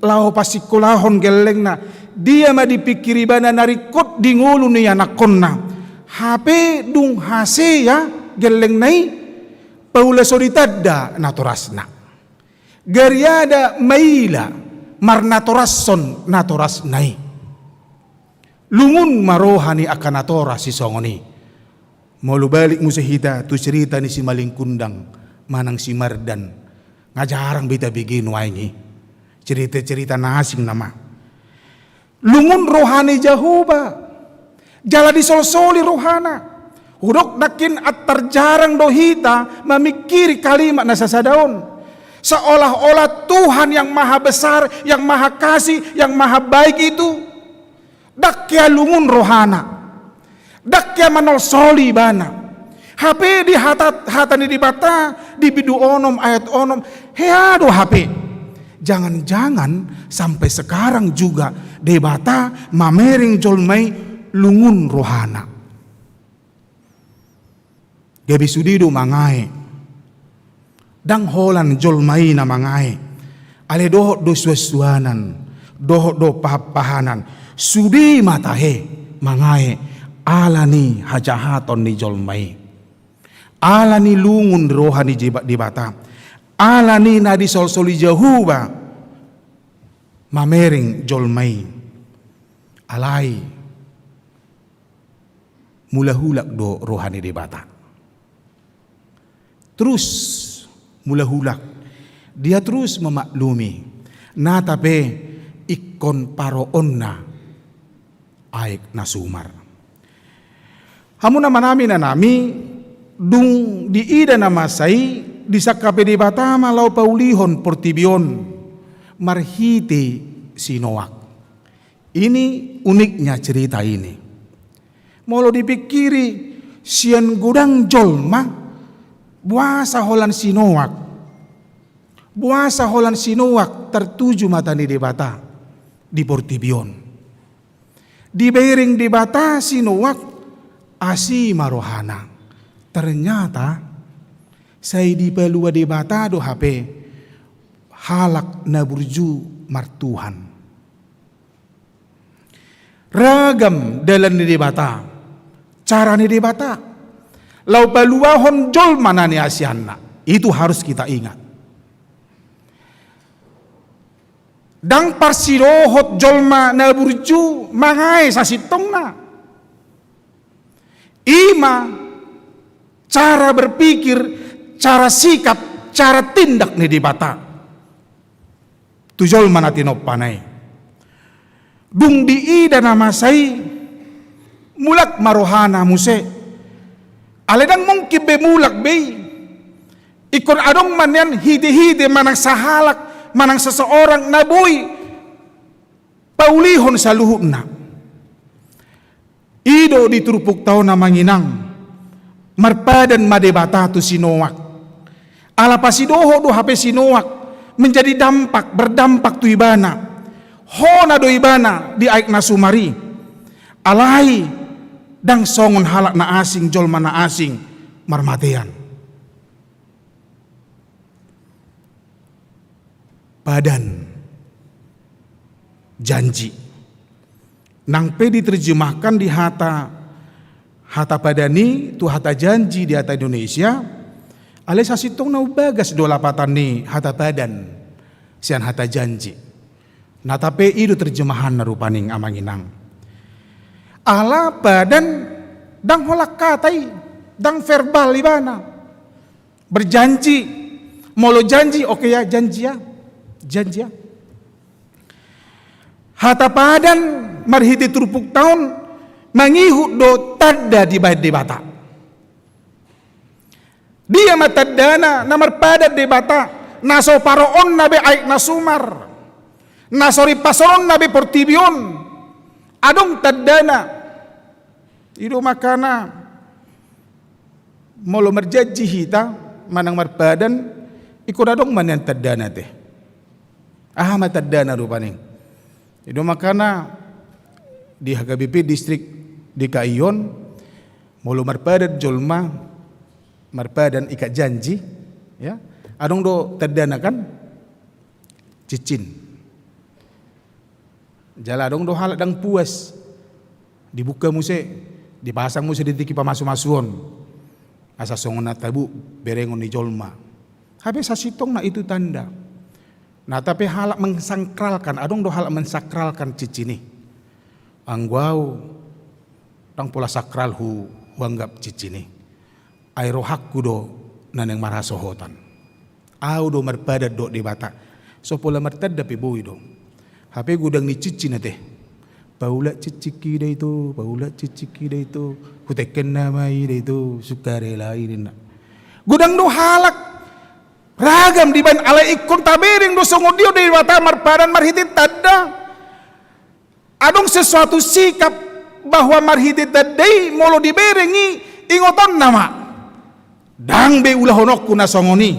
laho pasingkolahon gellengna. Dia ma dipingkiri ibana na ringkot di ngolu ni anakkonna? Hape dung hasea gellengna i, paula so ditanda natorasna. Gariada maila marnatorashon natorasna i. Lungun ma roha ni angka natoras sisongon i. Molo balik muse hita tu cerita ni si Malingkundang manang si Mardan, nga jarang be tabege nuaeng i. Cerita-cerita na asing nama. Lungun roha ni Jahowa. Jala disolsoli rohana. Hudok nangkin antar jarang do hita mamingkiri kalimat na sasada on. Seolah-olah Tuhan yang maha besar, yang maha kasih, yang maha baik itu ndang hea lungun rohana. Ndang hea manolsoli ibana. Hape di hata, hata ni Debata di bindu onom ayat onom, hea do hape. Jangan-jangan sampai sekarang juga Debata mamereng jolma i lungun rohana. Gabe sude do mangae. Ndang holan jolma i na mangae. Alai dohot do suansuanan, dohot do pahanpahanan. Sude ma tahe mangae ala ni hajahaton ni jolma i, ala ni lungun roha ni Deba-, Debata, ala ni na disolsoli Jahowa mamereng jolma i. Alai mulahulak do roha ni Debata. Terus mulahulak, dia terus memaklumi, nata pe ingkon paroonna aek na sumar. Hamu na manami na nami, dung diida na masa i, disangkapi Debata ma laho paulihon portibi on marhite si Noak. Ini uniknya cerita ini. Molo dipikiri, sian godang jolma, boasa holan si Noak. Boasa holan si Noak tartuju mata ni Debata di portibi on. Dibereng Debata si Noak, asi ma rohana. Ternyata, sai dipalua Debata do hape halak na burju martuhan. Ragam dalan ni Debata, cara ni Debata, laho paluahon jolma na niasianna. Itu harus kita ingat. Ndang parsidohot jolma na burju mangae sasintongna. I ma cara berpikir, cara sikap, cara tindak ni Debata tu jolma na tinompana i. Dung diida na masa i, mulak ma rohana muse. Alai ndang mungkin be mulak be i. Ingkon adong ma nian hite-hite manang sahalak, manang seseorang na boi paulihon saluhutna. I do di turpukta on, amang inang, marpadan ma Debata tu si Noak. Ala pasidohot do hape si Noak menjadi dampak, berdampak tu ibana. Hona do ibana di aek na sumar i. Alai ndang songon halak na asing, jolma na asing marmatean. Padan, janji. Nang pe diterjemahkan di hata, hata padan i tu hata janji di hata Indonesia, alai sasintongna umbagas do lapatan ni hata padan sian hata janji. Nata pe i do terjemahanna rupani, amang inang. Ala padan ndang holan hata i, ndang verbal ibana. Berjanji. Molo janji, oke ya, janji ya. Janji ya. Hata padan marhite turpukta on mangihut do tanda dibaen Debata. Dia ma tandana na marpadan Debata, na so paroonna be aek na sumar, na so rimpasononna be portibi on? Adong tandana. I do makana molo marjanji hita manang marpadan, ingkon adong ma nian tandana te. Aha ma tandana rupani? I do makana di H K B P distrik D K I on, molo marpadan jolma, marpadan ikat janji, ya, adong do tandana kan? Cincin. Jala adong do halak ndang puas. Dibuka muse, dipasang muse di tingki pamasu-masuon. Asa songon na tabo berengon ni jolma. Hape sasintongna itu tanda. Nata pe halak mensakralkan, adong do halak mensakralkan cincin i. Anggo au, ndang pola sakral hu, huanggap cincin i. Ai rohangku do na naeng marhasohotan. Au do marpadan dohot Debata. So pola martanda pe boi do. Hape godang ni cincin ate. Paulak cincin i da itu, paulak cincin i da itu. Hutengken nama i da itu, sukarela i ninna. Godang do halak. Ragam dibaen, alai ingkon tabereng do songon dia do Debata marpadan marhite tanda. Adong sesuatu sikap bahwa marhite tanda i molo dibereng i, ingotonna ma. Ndang be ulahononku na songon i.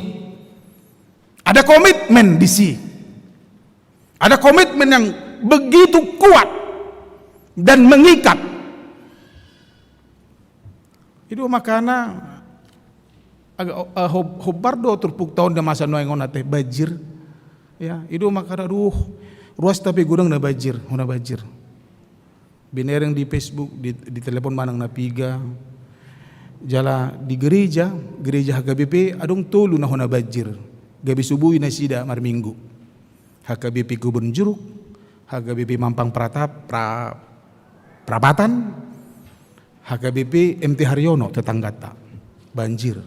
Ada komitmen di si. Ada komitmen yang begitu kuat dan mengikat. I do makana aga, eh, hob-, hombar do turpukta on di masa nuaeng on ate banjir. Ya, i do makana, aduh, ruas tapi godang na banjir, hona banjir. Binereng di Facebook, di, di telepon manang na piga. Jala di gereja, gereja H K B P, adong tolu na hona banjir. Gabe so boi nasida marminggu. H K B P Kebon Jeruk, H K B P Mampang Pratap, pra, Prapatan, H K B P M T Haryono tetanggata. Banjir.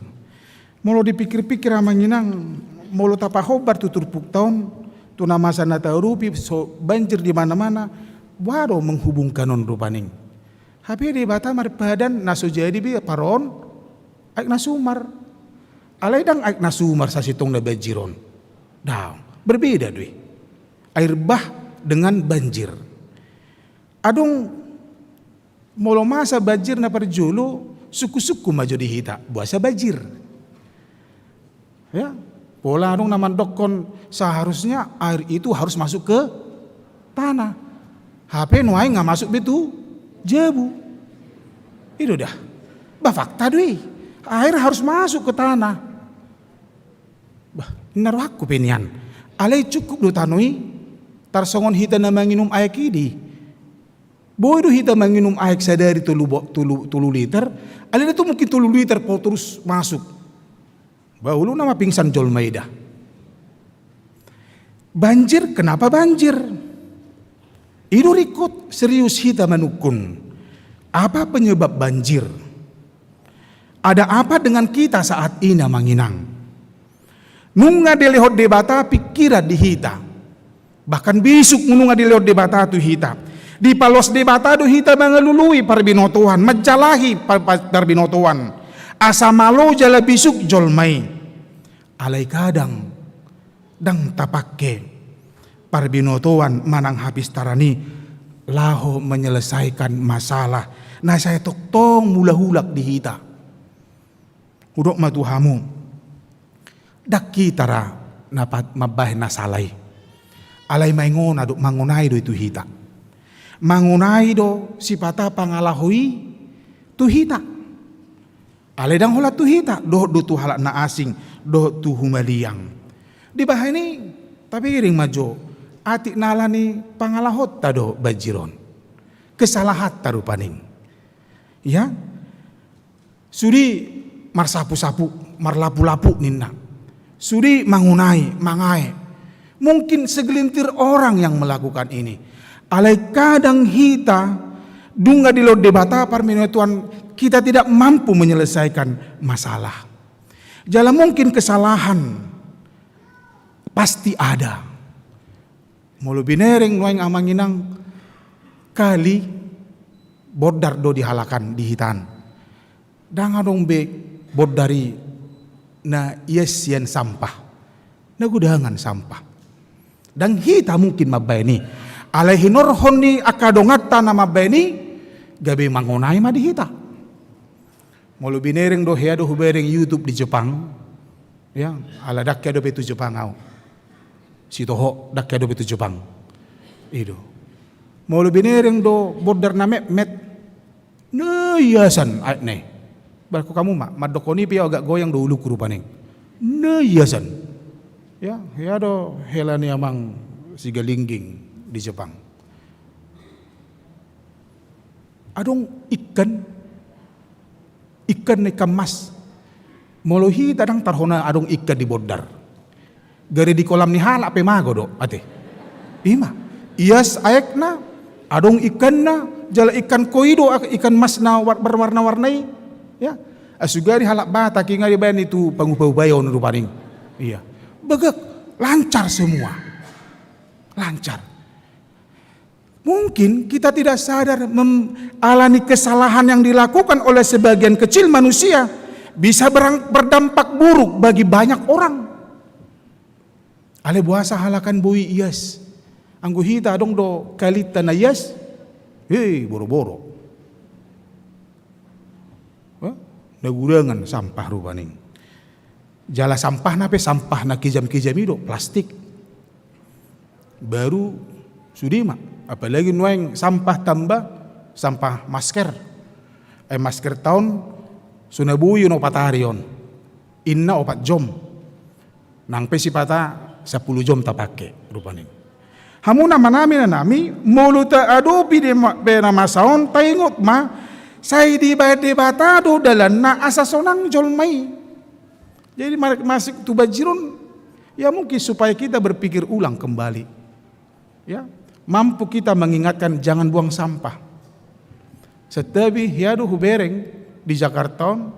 Molo dipikir-pikir amang inang, molo tapahombar tu turpukta on, tu na masa na taurupi, so banjir di mana-mana, boha do menghubungkan on rupani. Hape Debata marpadan na so jadi be paruon, aek na sumar. Alai ndang aek na sumar sasintongna banjir on. Ndang, berbeda do i. Air bah dengan banjir. Adong molo masa banjir na parjolo, sungkun-sungkun ma jo di hita, boasa banjir. Ya, pola adong na mandokkon seharusnya air itu harus masuk ke tanah. Hape nuaeng nga masuk be tu jabu. I do da. Bah, fakta do i. Air harus masuk ke tanah. Bah, ninna rohangku pe nian. Alai cukup do tano i, tarsongon hita na manginum aek i di. Boi do hita manginum aek sadari tolu bo-, tolu, tolu liter, alai ndang tung mungkin tolu liter po terus masuk. Bah, olo nama pingsan jolma i da. Banjir, kenapa banjir? I do ringkot serius hita manungkun. Apa penyebab banjir? Ada apa dengan kita saat ini, amang inang? Nunga dilehon Debata pingkiran di hita. Bahkan bisuk nunga dilehon Debata tu hita. Dipaloas Debata do hita mangalului parbinotoan, manjalahi par-, par-, parbinotoan. Asa malo jala bisuk jolma i. Alai kadang ndang tapangke parbinotoan manang hapistaran i laho menyelesaikan masalah na sai tongtong mulak-ulak di hita. Hudok ma tu hamu, ndang hita ra na pat-, mambahen na sala i. Alai maingona do, mangonai do i tu hita. Mangonai do sipata pangalaho i tu hita. Alai ndang holan tu hita, dohot do tu halak na asing, dohot tu humaliang. Dibahen i, tapiring ma jo, atik na ala ni pangalahonta do banjir on. Kesalahanta rupani. Ya? Sude marsapu-sapu, marlapu-lapu ninna. Sude mangonai, mangae. Mungkin segelintir orang yang melakukan ini. Alai kadang hita, nunga dilehon Debata parbinotoan, kita tidak mampu menyelesaikan masalah. Jala mungkin kesalahan pasti ada. Molo binereng nuaeng amang inang, kali bondar do di halak an, di hita an. Ndang adong be bondar i na ias sian sampah, na gudangan sampah. Ndang hita mungkin mambahen i. Alai hinorhon ni angka donganta na mambahen i, gabe mangonai ma di hita. Molo binereng do, hea do hubereng YouTube di Jepang. Ya, ala ndang hea dope tu Jepang au. Sitohot, ndang hea dope tu Jepang. I do. Molo binereng do bondar na metmet. Na iasan aek na i. Bah, hamu ma, mandokkon i pe au agak goyang do ulungku rupani. Na iasan. Ya, hea do hela ni amang Sigalingging di Jepang. Adong ikan, ikan na ikan mas. Molo hita ndang tarhona adong ikan di bondar. Gari di kolam ni halak pe mago do, ate. I ma. Ias aekna, adong ikanna, jala ikan koi do, ak-, ikan mas na war-, berwarna-warna i. Ya. Asugari halak Batak i nga dibaen i tu pangupa-upa i on rupani. Iya. Begak, lancar semua. Lancar. Mungkin kita tidak sadar mem-, ala ni kesalahan yang dilakukan oleh sebagian kecil manusia bisa berang-, berdampak buruk bagi banyak orang. Alai boasa halak an boi ias. Anggo hita adong do kalinta na ias, hei, boro-boro. Eh? Na gudangan sampah rupani. Jala sampahna pe sampah na kejam-kejam i do, plastik. Baru sude ma, apalagi nuaeng sampah tamba, sampah masker. Eh, maskerta on, so na boi on opat ari on. Inna opat jom. Nang pe sipata sampulu jom tapangke, rupani. Hamu na manami na nami, molo taadopi de ma-, pe na masa on, taingot ma, sai dibaen Debata do dalanna asa sonang jolma i. Jadi mar-, masuk tu banjir on, ya mungkin supaya kita berpikir ulang kembali. Ya, mampu kita mengingatkan jangan buang sampah. Santabi hea do hubereng di Jakarta on,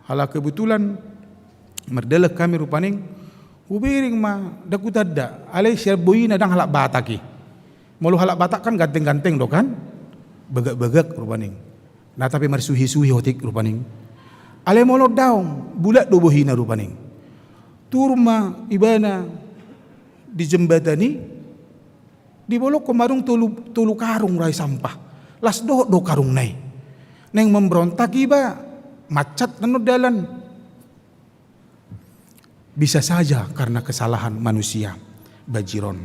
ala kebetulan mardalan hami rupani, hubereng ma, ndang hutanda, alai sian bohina ndang halak Batak i. Molo halak Batak kan ganteng-ganteng do kan? Bagak-bagak rupani. Na tapi marsuhi-suhi otik rupani. Alai molo daong, bulat do bohina rupani. Turun ma ibana di jembatan i, dibolongkon ma adong tolu, tolu karung ra i sampah. Las dohot do karungna i. Naeng mamberontak iba, macet annon dalan. Bisa saja karena kesalahan manusia, banjir on.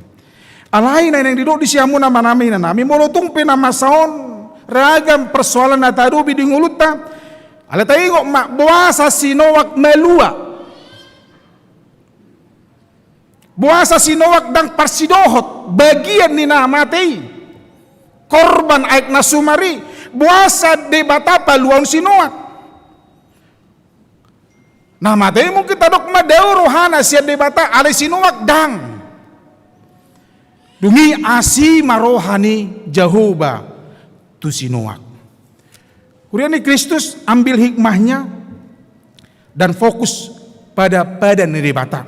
Alai na naeng didok disi hamu na manami na nami, molo tung pe na masa on, ragam persoalan na taadopi di ngolunta, alai taingot ma, boasa si Noak malua. Boasa si Noak ndang parsidohot bagian ni na mate i, korban aek na sumar i, boasa Debata paluahon si Noak. Na mate i mungkin tadok ma dao rohana sian Debata, alai si Noak ndang. Dung i asi ma roha ni Jahowa tu si Noak. Huria ni Kristus, ambil hikmahnya dan fokus pada padan ni Debata.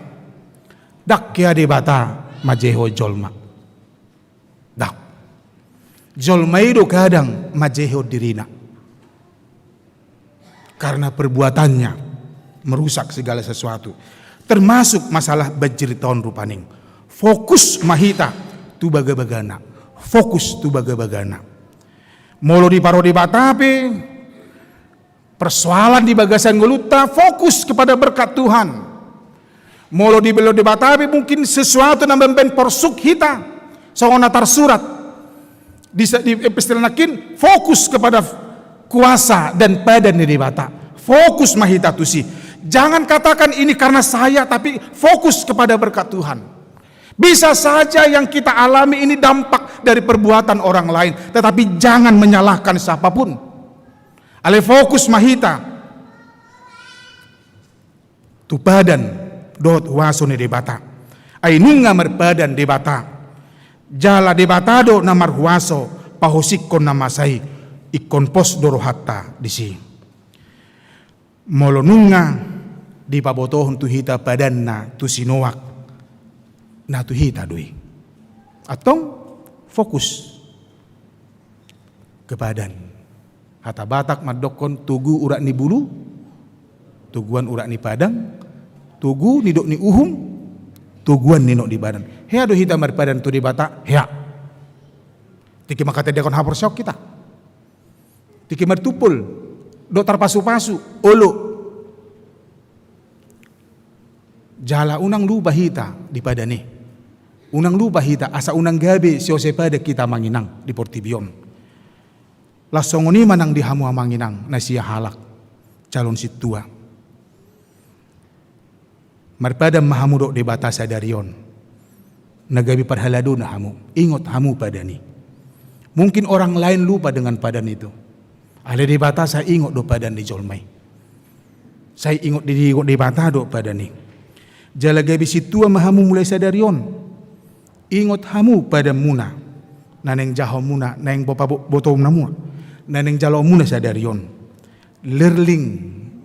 Ndang hea Debata manjehehon jolma. Ndang. Jolma i do kadang manjehehon dirina. Karena perbuatannya merusak segala sesuatu. Termasuk masalah banjir on rupani. Fokus ma hita tu bagabagana. Fokus tu bagabagana. Molo diparo Debata pe persoalan di bagasan ngolunta, fokus kepada berkat Tuhan. Molo dibelok Debata pe mungkin sesuatu na mambaen porsuk hita, songon na tarsurat di, di epistel nangkin, fokus kepada kuasa dan padan ni Debata. Fokus ma hita tusi. Jangan katakan ini karena saya, tapi fokus kepada berkat Tuhan. Bisa saja yang kita alami ini dampak dari perbuatan orang lain, tetapi jangan menyalahkan siapapun. Alai fokus ma hita tu padan dohot huaso ni Debata. Ai nunga marpadan Debata, jala Debata do na marhuaso pahosikhon na masa i. Ingkon pos do rohanta disi. Molo nunga dipabotohon tu hita padanna tu si Noak, na tu hita do i. Antong fokus ke padan. Hata Batak mandokkon togu urat ni bulu, toguan urat ni padang, togu nidok ni uhum, toguan nidok ni badan. Hea do hita marpadan tu Debata, hea. Tingki manghatindanghon haporseaon hita. Tingki martumpol, dohot tarpasupasu, olo. Jala unang lupa hita di padan i. Unang lupa hita, asa unang gabe siose padan hita amang inang di portibi on. Laos songon i ma nang di hamu amang inang na siahalak calon sintua. Marpadan ma hamu dohot Debata sadari on. Na gabe parhaladona hamu. Ingot hamu padan i. Mungkin orang lain lupa dengan padan itu. Alai Debata sai ingot do padan ni jolma i. Sai ingot di, ingot Debata do padan i. Jala gabe sintua ma hamu mulai sadari on. Ingot hamu padanmuna. Na naeng jahomuna, naeng bopa bo-, botomuna. Na naeng jaloonmuna sadari on. Lirling,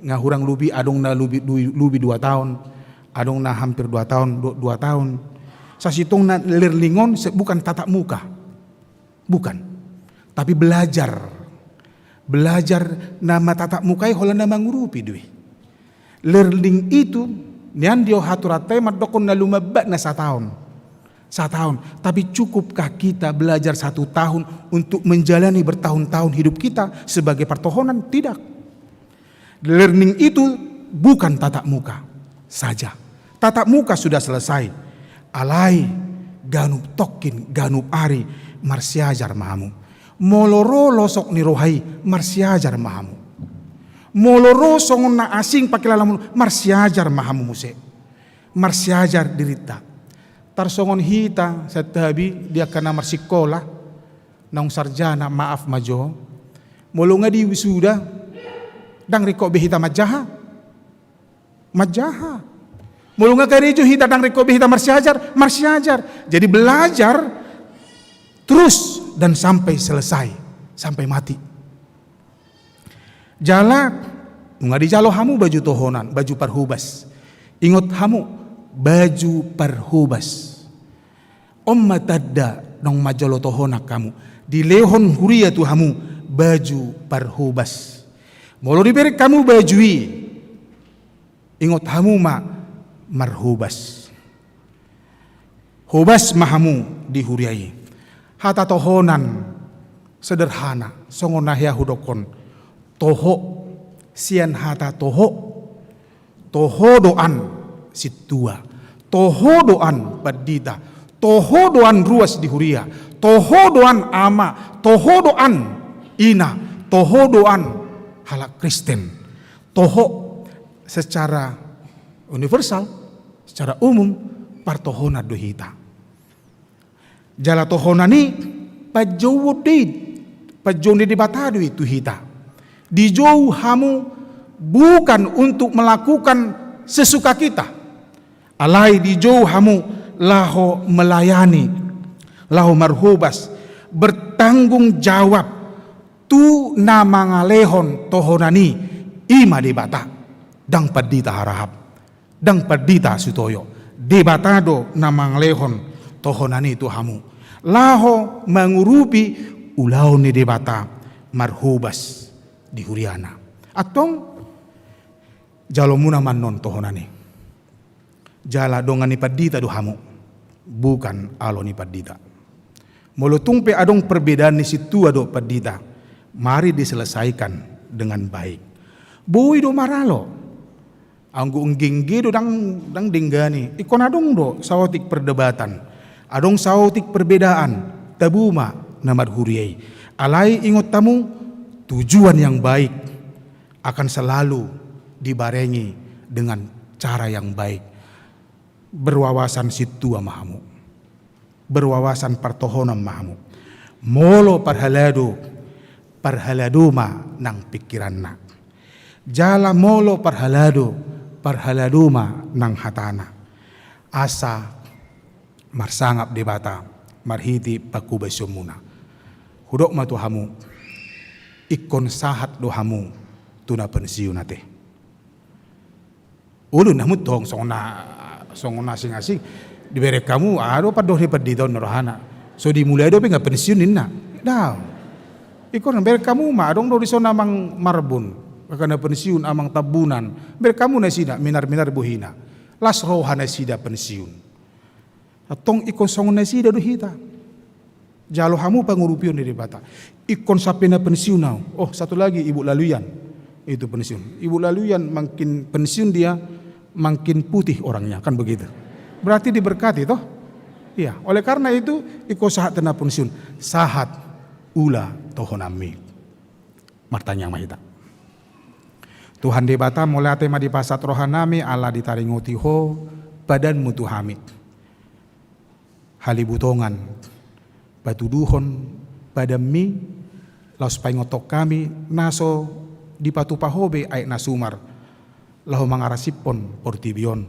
nga hurang lubi, adong na lubi du-, lubi dua taon, adong na hampir dua taon, du-, dua taon. Sasintongna lirling on se-, bukan tatap muka. Bukan. Tapi belajar. Belajar na martatap muka i holan na mangurupi do i. Lirling itu, nian do haturanta i mandokkon na lumambatna sataon. Sataon. Tapi cukupkah kita belajar satu tahun untuk menjalani bertahun-tahun hidup kita sebagai partohonan? Tidak. Lirling itu bukan tatap muka saja. Tatap muka sudah selesai. Alai ganup tongkin, ganup ari, marsiajar ma hamu. Molo ro losok ni roha i, marsiajar ma hamu. Molo ro songon na asing pangkilalaan muna, marsiajar ma hamu muse. Marsiajar dirinta. Tarsongon hita santabi di angka na marsikola, naung sarjana, maaf ma jo, molo nga di wisuda, ndang ringkot be hita manjaha. Manjaha. Molo nga karejo hita, ndang ringkot be hita marsiajar, marsiajar. Jadi belajar terus dan sampai selesai, sampai mati. Jala nunga dijalo hamu baju tohonan, baju parhobas. Ingot hamu, baju parhobas. On ma tanda naung manjalo tohonan hamu. Dilehon huria tu hamu baju parhobas. Molo dibereng hamu baju i, ingot hamu ma marhobas. Hobas ma hamu di huria i. Hata tohonan sederhana, songon na hea hudokkon. Toho, sian hata toho. Toho do an sintua. Toho do an pandita. Toho do an ruas di huria. Toho do an ama. Toho do an ina. Toho do an halak Kristen. Toho secara universal, secara umum, partohonan do hita. Jala tohonan i panjouon do i, panjouon ni Debata do i tu hita. Dijou hamu bukan untuk melakukan sesuka kita. Alai dijou hamu laho melayani, laho marhobas, bertanggung jawab tu na mangalehon tohonan i, i ma Debata, ndang pandita harahap. Ndang pandita Sutoyo. Debata do na mangalehon tohonan i tu hamu. Laho mangurupi ulaon ni Debata marhobas di huriana. Antong, jalomuna ma annon tohonan i. Jala dongan ni pandita do hamu. Bukan alo ni pandita. Molo tung pe adong perbedaan ni sintua dohot pandita, mari diselesaikan dengan baik. Boi do maralo. Anggo nggengge do ndang, ndang denggan i. Ingkon adong do saotik perdebatan. Adong saotik perbedaan. Tabu ma na marhuria i. Alai ingot hamu, tujuan yang baik akan selalu dibarengi dengan cara yang baik. Berwawasan sintua ma hamu. Berwawasan partohonan ma hamu. Molo parhalado, parhalado ma nang pingkiranna. Jala molo parhalado, parhalado ma nang hatana. Asa marsangap Debata marhite panghobasionmuna. Hudok ma tu hamu, ingkon sahat do hamu tu na pensiun ate. Olo, na mutong songon na, songon na asing-asing. Dibereng hamu, aha do pandohan ni pandita on rohana. So dimulai dope nga pensiun ninna. Daong. Ingkon bereng hamu ma, adong do dison Amang Marbun. Angka na pensiun, Amang Tambunan. Bereng hamu nasida, minar-minar bohina. Las roha nasida pensiun. Antong ingkon songon nasida do hita. Jalo hamu pangurupion ni Debata. Ingkon sampe na pensiun au. Oh, satu lagi, Ibu Laluyan. Itu pensiun. Ibu Laluyan makin pensiun dia, makin putih orangnya, kan begitu. Berarti diberkati, toh? Iya, oleh karena itu, ingkon sahat tu na pensiun. Sahat ula tohonanmi. Martangiang ma hita. Tuhan Debata, mauliate ma dipasahat rohanami ala ditaringoti Ho padanmu tu hami. Halibutongan, patuduhon padanmi, laos paingothon hami na so dipatupa Ho be aek na sumar, laho mangarasiphon portibi on,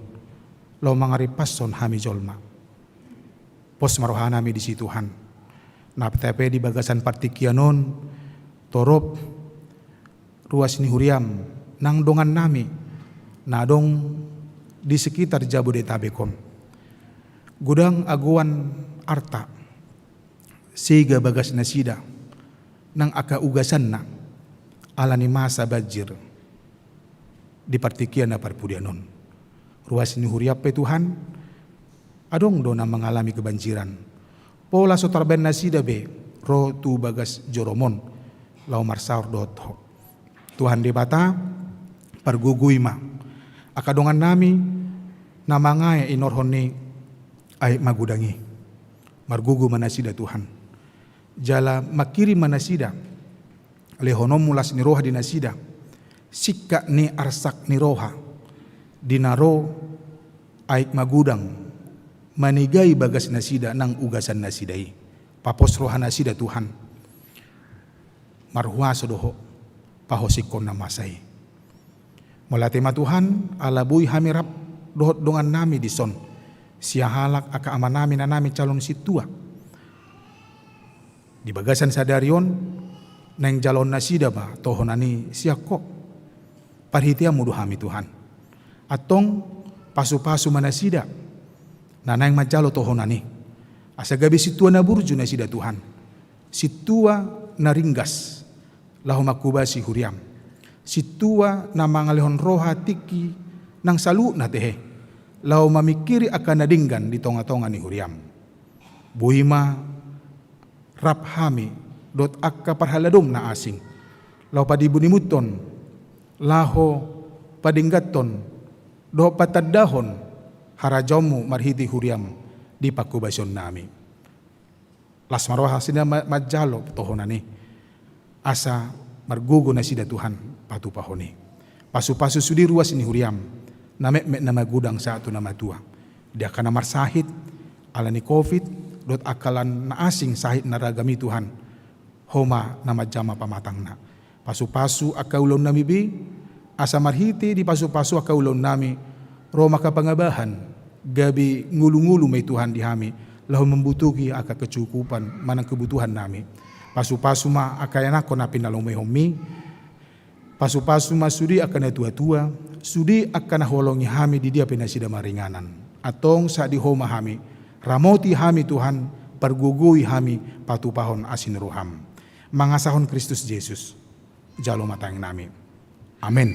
laho mangaripashon hami jolma. Pos ma rohanami disi Tuhan. Nang pe di bagasan partingkian on, torop ruas ni huriam, nang dongannami, na adong di sekitar Jabodetabek on. Godang agoan arta, sega bagas nasida, nang angka ugasanna, ala ni masa banjir. Di partingkian na parpudi on. Ruas ni huriam pe Tuhan, adong do na mangalami kebanjiran. Pola so tarbaen nasida be, ro tu bagas jorom on, laho marsaor dohot Ho. Tuhan Debata, pargogoi ma. Angka dongannami, na mangae inorhon ni aek magodang i. Margogo ma nasida Tuhan. Jala mangkirim ma nasida. Lehononmu las ni roha di nasida, singkat ni arsak ni roha, di na ro aek magodang manegai bagas nasida nang ugasan nasida i. Papos roha nasida Tuhan. Marhuaso do Ho pahosingkon na masa i. Mauliate ma Tuhan, ala boi hami rap dohot dongan nami dison, sian halak angka ama nami, ina nami calon sintua. Di bagasan sadari on, naeng jaloon nasida ma tohonan i sian Ho. Parhiteanmu do hami Tuhan. Antong pasupasu ma nasida, na naeng manjalo tohonan i. Asa gabe sintua na burju nasida Tuhan. Sintua na ringgas, laho manghobasi huriam. Sintua na mangalehon roha, tingki nang saluhutna tehe, laho mamingkiri angka na denggan di tongatonga ni huriam. Boi ma rap hami dohot angka parhaladom na asing, laho padibunimuthon, laho padengganhon, dohot patandahon harajaonmu marhite huriam di panghobasion nami. Las ma roha nasida ma-, manjalo tohonan i. Asa margogo nasida Tuhan patupahon i. Pasupasu sude ruas ni huriam, na metmet na magodang sahat tu na matua. Di angka na marsahit ala ni covid, dohot angka na asing sahit na ragam i Tuhan, Ho ma na manjama pamatangna. Pasupasu angka ulaon nami be, asa marhite dipasupasu angka ulaon nami, ro ma angka pangabahan, gabe ngolungolu ma i Tuhan di hami, laho mambutuhi angka kecukupan manang kebutuhan nami. Pasupasu ma angka ianakhon na pinalomoihonmi, pasupasu ma sude angka natuatua, sude angka na huolongi hami di dia pe nasida maringanan. Antong sahat di Ho ma hami, ramoti hami Tuhan, pargogoi hami patupahon asi ni roham. Mangasahon Kristus Jesus, jalo ma tangiang nami. Amen.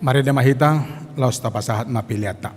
Marende ma hita, laos tapasahat ma peleanta.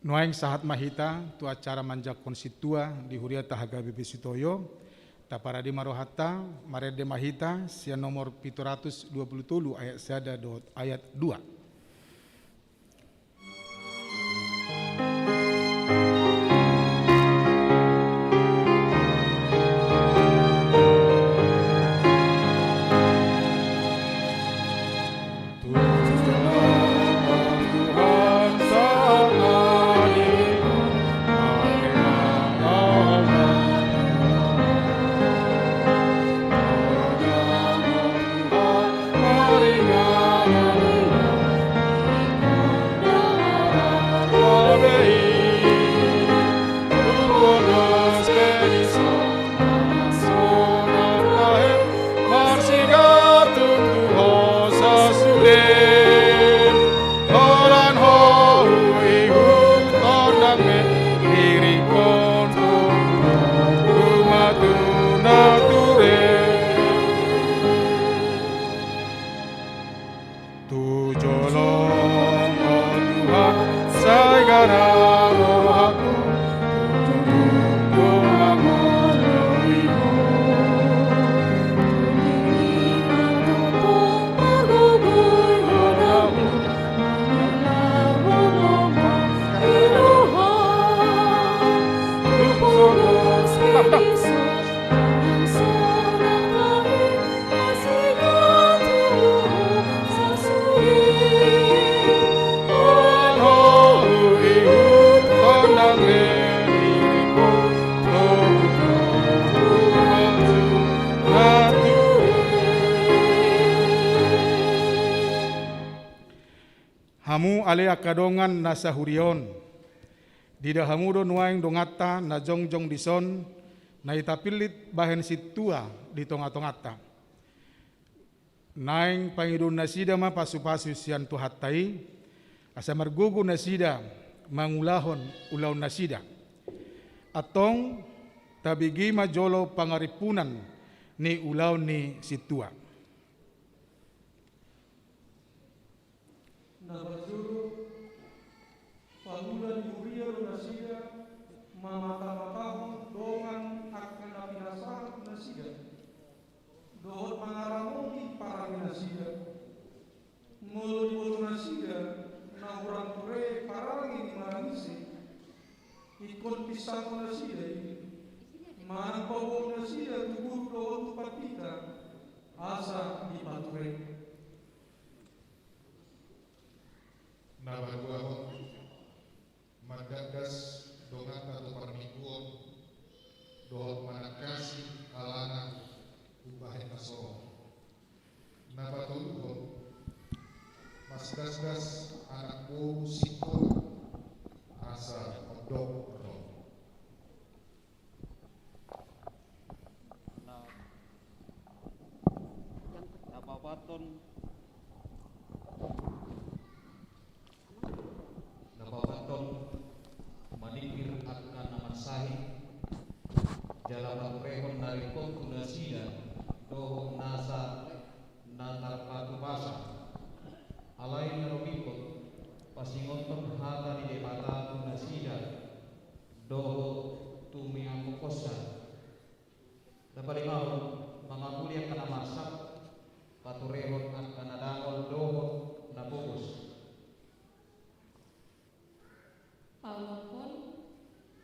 Nuaeng sahat ma hita tu acara manjangkon sintua di huriata H K B P Sitoyo. Taparade ma rohanta, marende ma hita sian nomor pitu ratus dua puluh tolu ayat sada dohot ayat dua. Tu jolo, o Tuhan, sai garam rohangku, tu jolo, o Tuhan. Hamu ale angka dongan na sahuria on, diida hamu do nuaeng donganta na jongjong dison, na i tapillit bahen sintua di tongatonganta. Naeng pangidoon nasida ma pasupasu sian Tuhanta i, asa margogo nasida mangulahon ulaon nasida. Antong, tabege ma jolo pangarimpunan ni ulaon ni sintua. Na parjolo, pangula ni huria do nasida, mamatamatahon dongan angka na pinasahat nasida, dohot mangaramoti parange nasida. Molo diboto nasida na hurang ture parange ni marang ise, ingkon pinsangkon nasida i, manang paboa nasida tu guru dohot tu pandita, asa dipature. Na paduahon, mangganggas donganta tu parmingguon, dohot manangkasi alana umbahen na songon. Na patoluhon, masgasgas anak boru sikola, asa mondok ro. Na, na paopathon, na paopathon, maningkir angka na marsahit, jala paturehon na ringkot tu nasida, dohot nasa na tarpatupasa. Alai na ro ringkot, pasingothon hata ni Debata tu nasida, dohot tu miangkohonsa. Na palimahon, mangapuli angka na marsak, paturehon angka na dangol dohot na pogos. Paonomhon,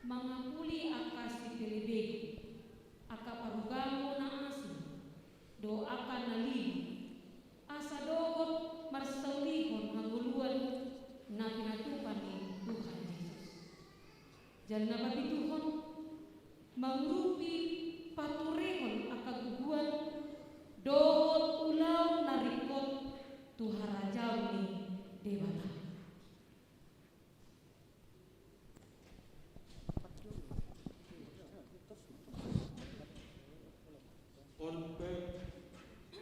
mangapuli angka sipelebegu, angka parugamu na asing, dohot angka na lilu, asa dohot marsaulihon hangoluan na pinatupa ni Tuhan Jesus. Jala na papituhon, mangurupi paturehon angka gogoan dohot ulaon na ringkot tu harajaon ni Debata. On pe,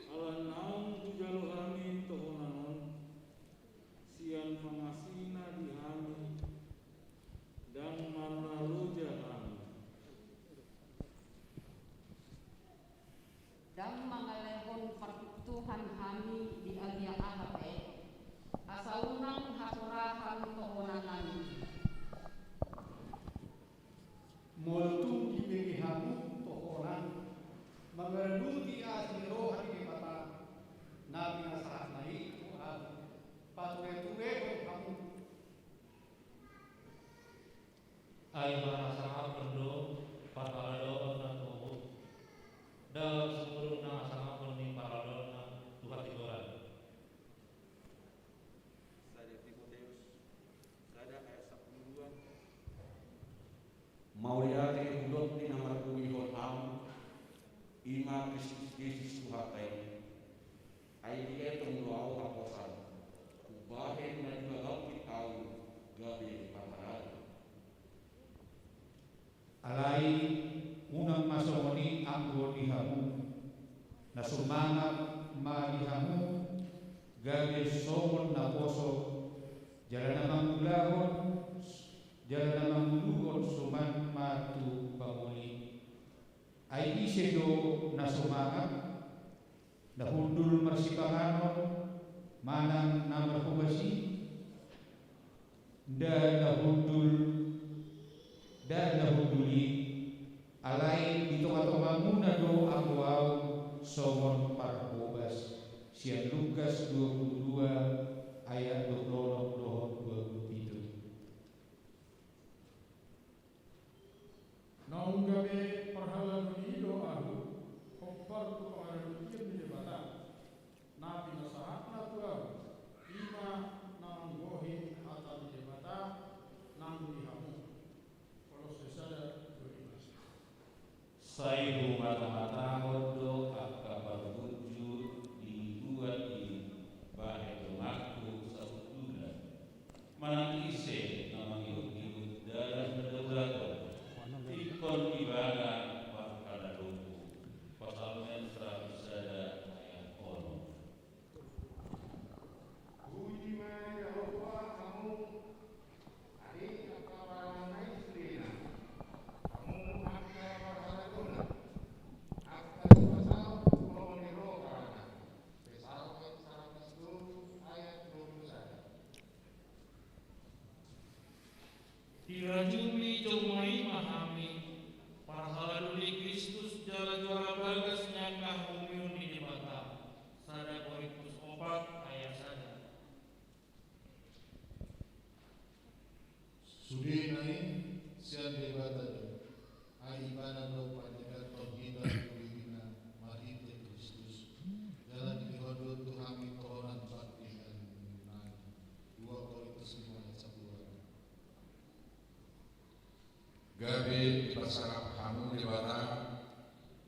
ala naung hujalo hami tohonan on, sian pangasina di hami, ndang marnaloja hami. Ndang mangalehon parpintoan hami di agia aha pe, asa unang Alai mangasangapon do parhalado na tu Ho, da sumurung na mangasangapon ni parhalado na tu hatigoran. Sada Timoteus sada ayat sampulu dua. Mauliate hudok ni na marhobei Ho, i ma Kristus Jesus Tuhanta i. Ai dietong do ahu haposan, umbahen na dihagaupi ahu gabe parhalado. Alai unang ma songon i anggo di hamu, na so mangan ma di hamu gabe songon na poso, jala na mangulahon, jala na manguluhon suman ma tu pamuli. Ai ise do na so mangan, na hundul marsipanganon manang na marhobas i? Nda na hundul, nda na hundul i, alai di tongatongamuna do anggo ahu songon parhobas. Sian Lukas dua pulu dua ayat dua pulu onom dohot dua pulu pitu. Naung gabe parhalado ni i do ahu, hombar tu pangaradotion ni Debata, na pinasahatna tu ahu, i ma na manggohi hata ni Debata nang di hamu. Kolose sada dua belas. Sai humatamatahon do angka parbunju dibuat i bahen donganku sahuttuna. Manang ise na mangihutihut dalan na daulaton, ingkon ibana parhaladongku. Psalmen seratus sada ayat onom. Puji ma Jahowa hamu, ate angka parana istrina, hamu angka parhaladona, angka sipasaut tu lomo ni rohana. Psalmen saratus tolu ayat dua pulu sada. Dirajumi jolma i ma hami, parhalado ni Kristus jala juara bagas ni angka haumon ni Debata. Sada Korintus opat ayat sada. Sudena i sian Debata do, ai ibana do panyadathon hita tu dirina marhite Kristus, jala dilehon do tu hami tohonan pardenggan nami. Dua Korintus lima ayat sampulu opat. Gabe diparsangap hamu Debata,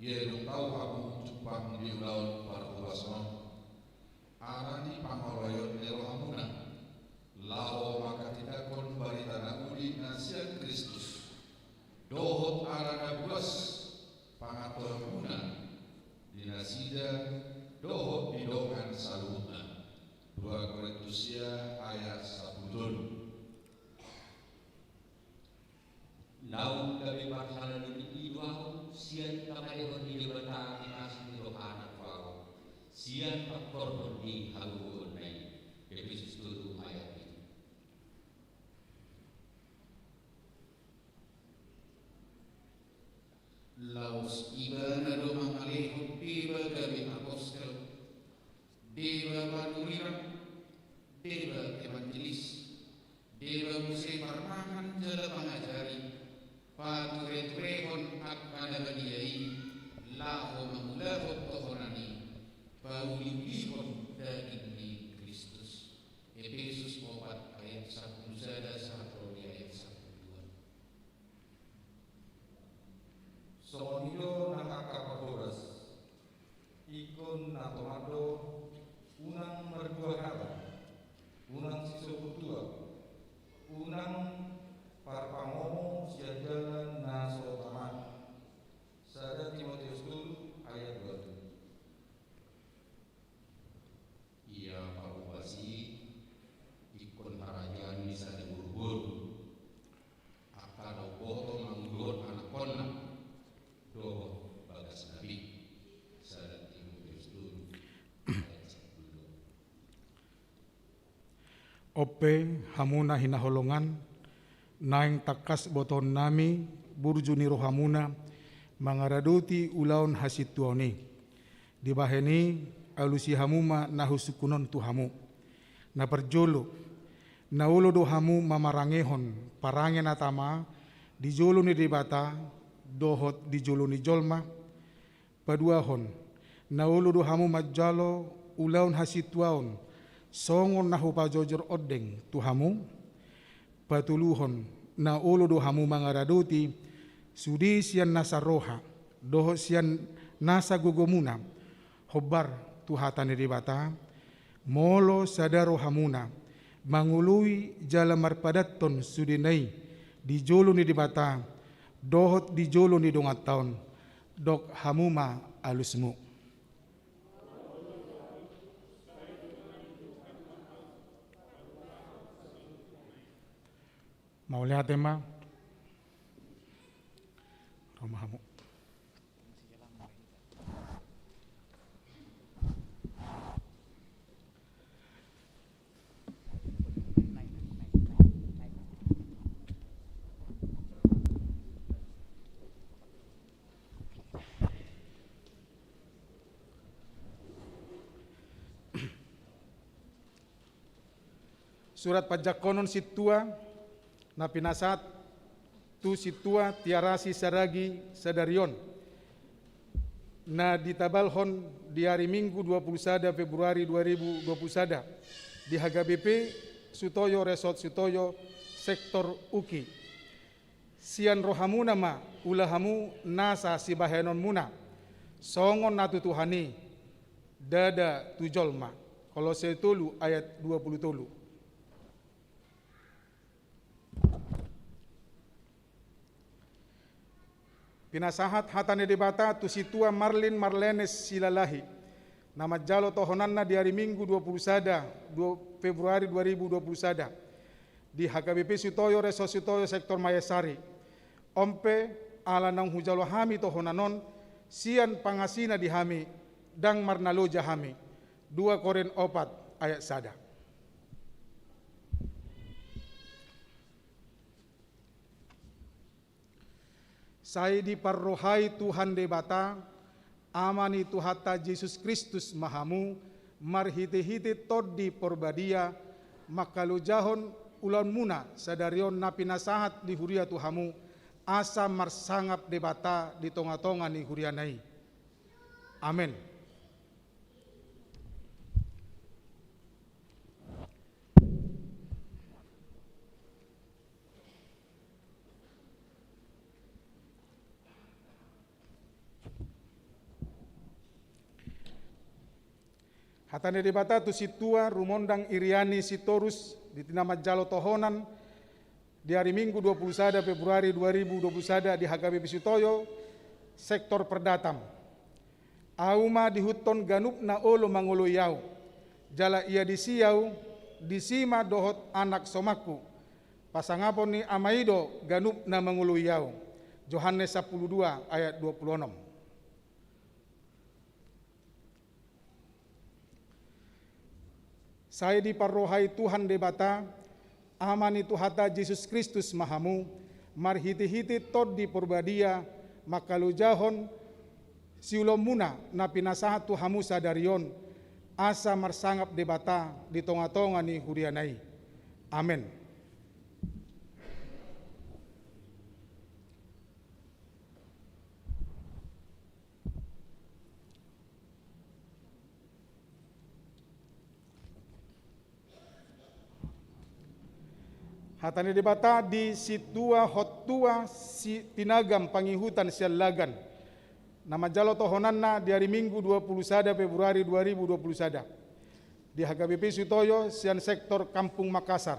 ia dung tau hamu jumpang di ulaon parhobason on. Alani pangoloion ni rohamuna, laho mangkatindangkon barita na uli na sian Kristus, dohot ala na buas pangantusionmuna di nasida dohot di dongan saluhutna. Dua Korintus sia ayat sampulu tolu. Naung gabe parhalado ni i do ahu sian pamadehon ni Debata na asi ni rohana tu ahu, sian pangkorhon ni hagogoonna i. Epesus tolu ayat pitu. Laos ibana do mangalehon deba gabe apostel, deba panurirang, deba evangelis, deba muse parmangan jala pangajari, patureturehon angka na badia i, laho mangulahon tohonan i, pauliulihon daging ni Kristus. Epesus opat ayat sampulu sada sahat ro di ayat sampulu dua. Songon i do nang angka parhoras, ingkon na tongan do, unang mardua hata, unang sisobutuak, unang parpangomo sian dalan na so tama. Sada Timoteus tolu ayat dua pulu. Ia parhobas i ingkon harajaon ni sada boruboru, angka na umboto manguluhon anakkonna dohot bagasna be. Sada Timoteus tolu ayat sampulu dua. On pe, hamu na hinaholongan, naeng tangkas botoonnami burju ni rohamuna mangaradoti ulaon hasintuaon i. Dibahen i, alusi hamu ma na husungkun on tu hamu. Na parjolo, na olo do hamu mamarangehon parange na tama di jolo ni Debata dohot di jolo ni jolma. Paduahon, na olo do hamu manjalo ulaon hasintuaon songon na hupajojor ondeng tu hamu. Patoluhon, na olo do hamu mangaradoti sude sian nasa roha dohot sian nasa gogomuna, hombar tu hata ni Debata. Molo sada rohamuna mangoloi jala marpadathon sudena i di jolo ni Debata dohot di jolo ni donganta on, dok hamu ma alusmu. Mauliate ma. Ro ma hamu. Surat panjangkonon sintua na pinasahat tu sintua Tiarasi Saragi sadari on, na ditabalhon di ari Minggu dua puluh sada Februari dua ribu dua puluh sada di H K B P Sutoyo, Resort Sutoyo, Sektor Uki. Sian rohamuna ma ula hamu nasa sibahenonmuna, songon na tu Tuhan i, ndada tu jolma. Kolose tolu ayat dua puluh tolu. Pinasahat hata ni Debata tu sintua Marlin Marlenes Silalahi, na manjalo tohonanna di ari Minggu dua puluh sada, dua Februari dua ribu dua puluh sada, di H K B P Sutoyo, Resort Sutoyo, Sektor Mayasari. On pe, ala naung hujalo hami tohonan on, sian pangasina di hami, ndang marnaloja hami. Dua Korint opat ayat sada. Sai diparrohai Tuhan Debata, Ama ni Tuhanta Jesus Kristus ma hamu, marhitehite Tondi Porbadia, mangkalojahon ulaonmuna sadari on na pinasahat di huria tu hamu, asa marsangap Debata di tongatonga ni huriana i. Amen. Hata ni Debata tu sintua Rumondang Iriani Sitorus, di na manjalo tohonan di ari Minggu dua puluh sada Februari dua ribu dua puluh sada di H K B P Sutoyo, Sektor Perdatam. Ahu ma diihuthon ganup na olo mangoloi ahu, jala ia disi ahu, disi ma dohot anak somakku. Pasangapon ni Ama i do ganup na mangoloi ahu. Johannes sampulu dua ayat dua puluh onom. Sai diparrohai Tuhan Debata, Ama ni Tuhanta Jesus Kristus ma hamu, marhitehite Tondi Porbadia, mangkalojahon siulaonmuna na pinasahat tu hamu sadari on, asa marsangap Debata di tongatonga ni huriana i. Amen. Hata ni Debata di sintua Hottua Sitinagam Pangihutan Siallagan, na manjalo tohonanna di ari Minggu dua puluh sada Februari dua ribu dua puluh sada, di H K B P Sutoyo sian Sektor Kampung Makassar.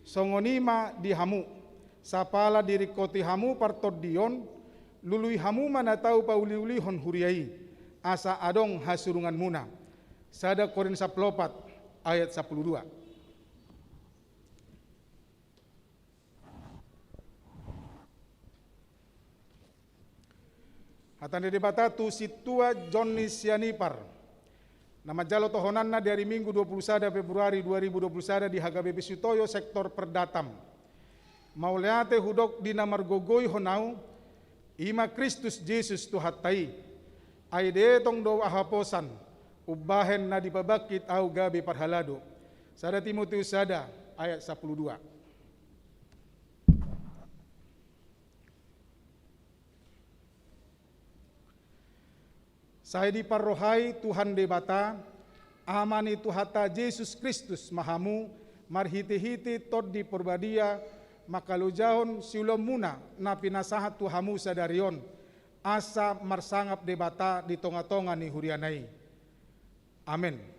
Songon i ma di hamu, sapala diringkoti hamu partondion, lului hamu ma na tau pauliulihon huria i, asa adong hasurunganmuna. Sada Korint sampulu opat ayat sampulu dua. Hata ni Debata tu sintua Jonni Sianipar, na manjalo tohonanna di ari Minggu dua puluh sada Februari dua ribu dua puluh sada di H K B P Sutoyo Sektor Perdatam. Mauliate hudok di na margogoihon ahu, i ma Kristus Jesus Tuhanta i. Ai dietong do ahu haposan, umbahen na dipabangkit ahu gabe parhalado. Sada Timoteus sada ayat sampulu dua. Sai diparrohai Tuhan Debata, Ama ni Tuhanta Jesus Kristus ma hamu, marhitehite Tondi Porbadia, mangkalojahon siulaonmuna na pinasahat tu hamu sadari on, asa marsangap Debata di tongatonga ni huriana i. Amen.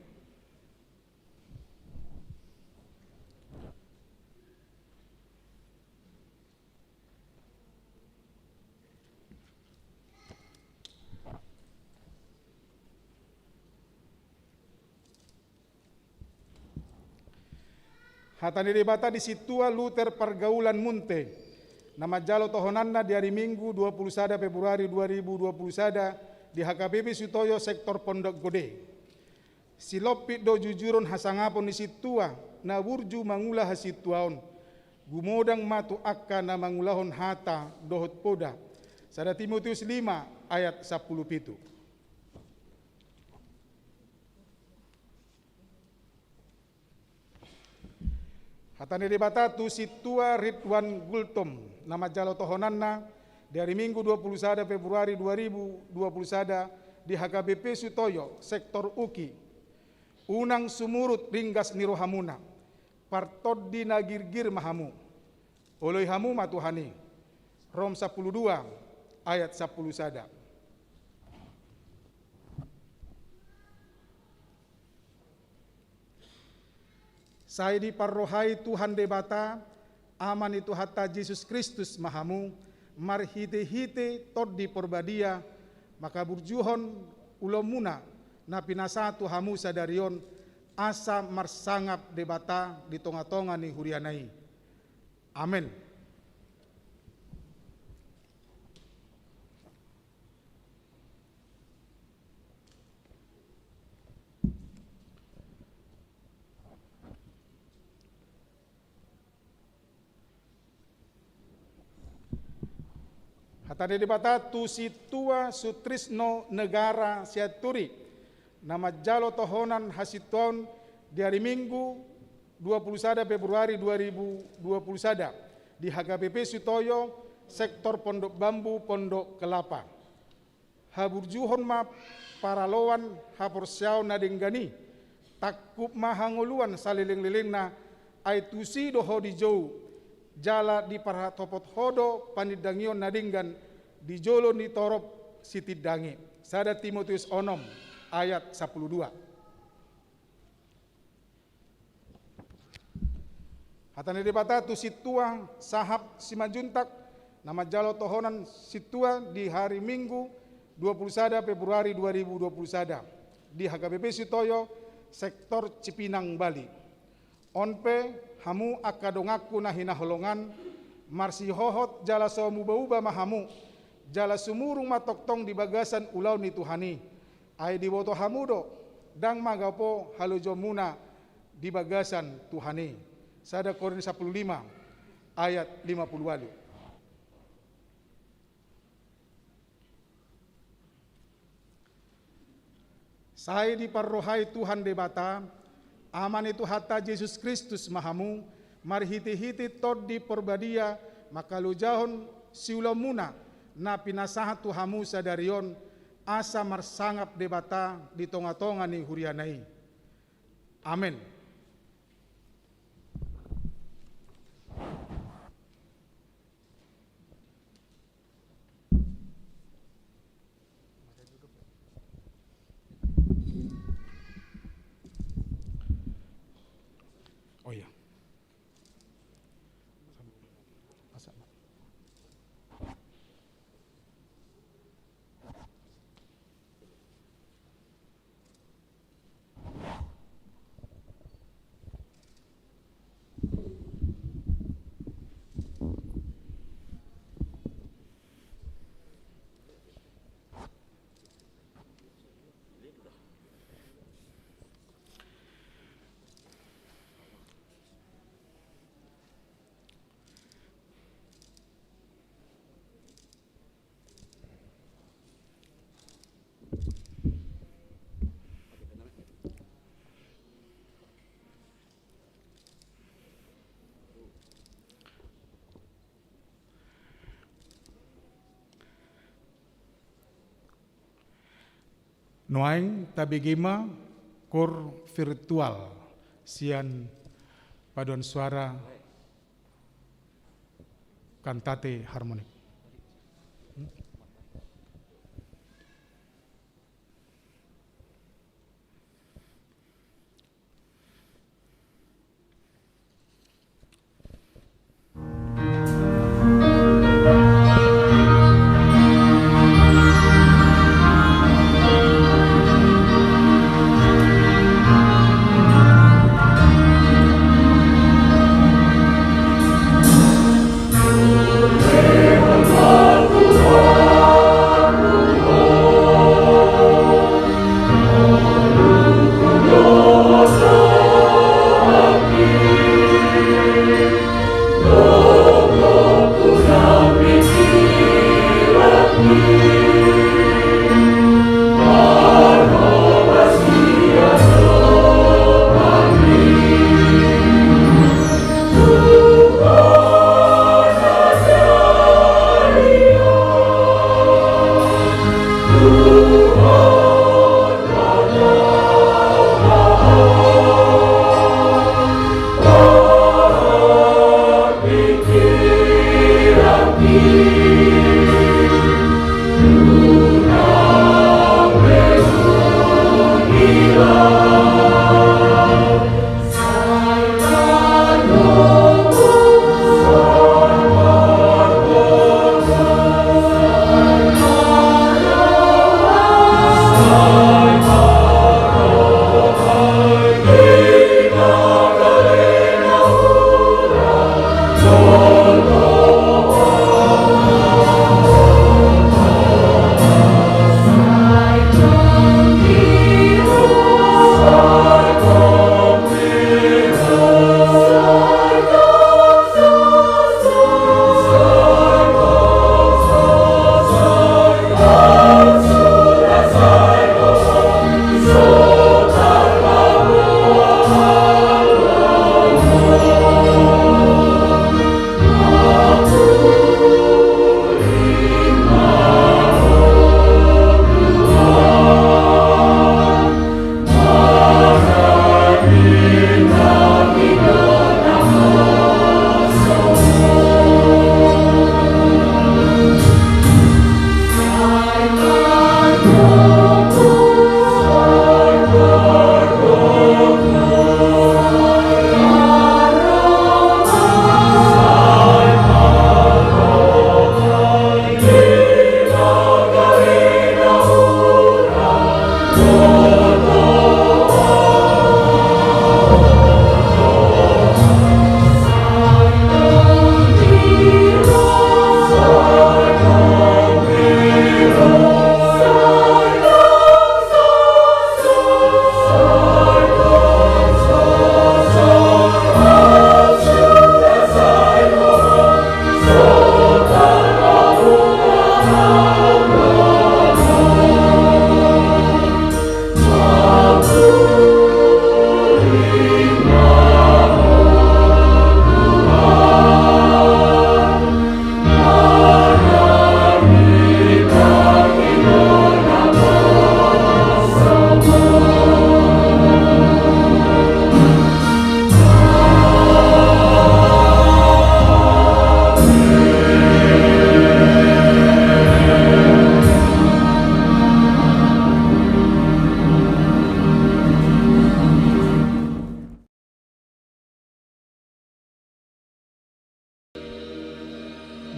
Hata ni Debata di Sintua Luther Pargaulan Munte, na manjalo tohonanna di ari Minggu dua pulu sada Februari dua ribu dua pulu sada di H K B P Sutoyo sektor Pondok Gede. Silompit do jujuron hasangapon ni sintua na burju mangula hasintuaon. Gumodang ma tu angka na mangulahon hata dohot poda. Sada Timoteus lima ayat sampulu pitu. Hata ni Debata tu Sintua Ridwan Gultom, na manjalo tohonanna di ari Minggu dua pulu sada Februari dua ribu dua pulu sada di H K B P Sutoyo, sektor Uki. Unang sumurut ringgas ni rohamuna, partondi na girgir ma hamu. Oloi hamu ma Tuhan i. Rom sampulu dua ayat sampulu sada. Sai diparrohai Tuhan Debata, Ama ni Tuhanta Jesus Kristus ma hamu, marhitehite Tondi Porbadia, mangkaburjuhon ulaonmuna na pinasahat tu hamu sadari on, asa marsangap Debata di tongatonga ni huriana i. Amen. Hata ni Debata tu Sintua Sutrisno Negara Sianturi, na manjalo tohonan hasintuaon di ari Minggu dua pulu sada Februari dua ribu dua pulu sada di H K B P Sutoyo, sektor Pondok Bambu, Pondok Kelapa. Haburjuhon ma paraloan haporseaon na denggan i, tangkup ma hangoluan salelenglelengna, ai tusi do ho dijou, jala diparhatopot ho do panindangion na denggan di jolo ni torop sitindangi. Sada Timoteus onom ayat sampulu dua. Hata ni Debata tu Sintua Sahap Simanjuntak, na manjalo tohonan sintua di hari Minggu dua pulu sada Februari dua ribu dua pulu sada di H K B P Sutoyo, sektor Cipinang, Bali. On pe, hamu angka donganku na hinaholongan, marsihohot jala so mubauba ma hamu, jala sumurung ma tongtong di bagasan ulaon ni Tuhan i. Ai diboto hamu do, ndang magapo halojaonmuna di bagasan Tuhan i. Sada Korintus sampulu lima ayat lima pulu ualu. Sai diparrohai Tuhan Debata, Ama ni Tuhanta Jesus Kristus ma hamu, marhitehite Tondi Porbadia, mangkalojahon siulaonmuna na pinasahat tu hamu sadari on, asa marsangap Debata di tongatonga ni huriana i. Amen. Oh iya. Nuaeng tabege ma koor virtual sian paduan suara Kantate Harmonik.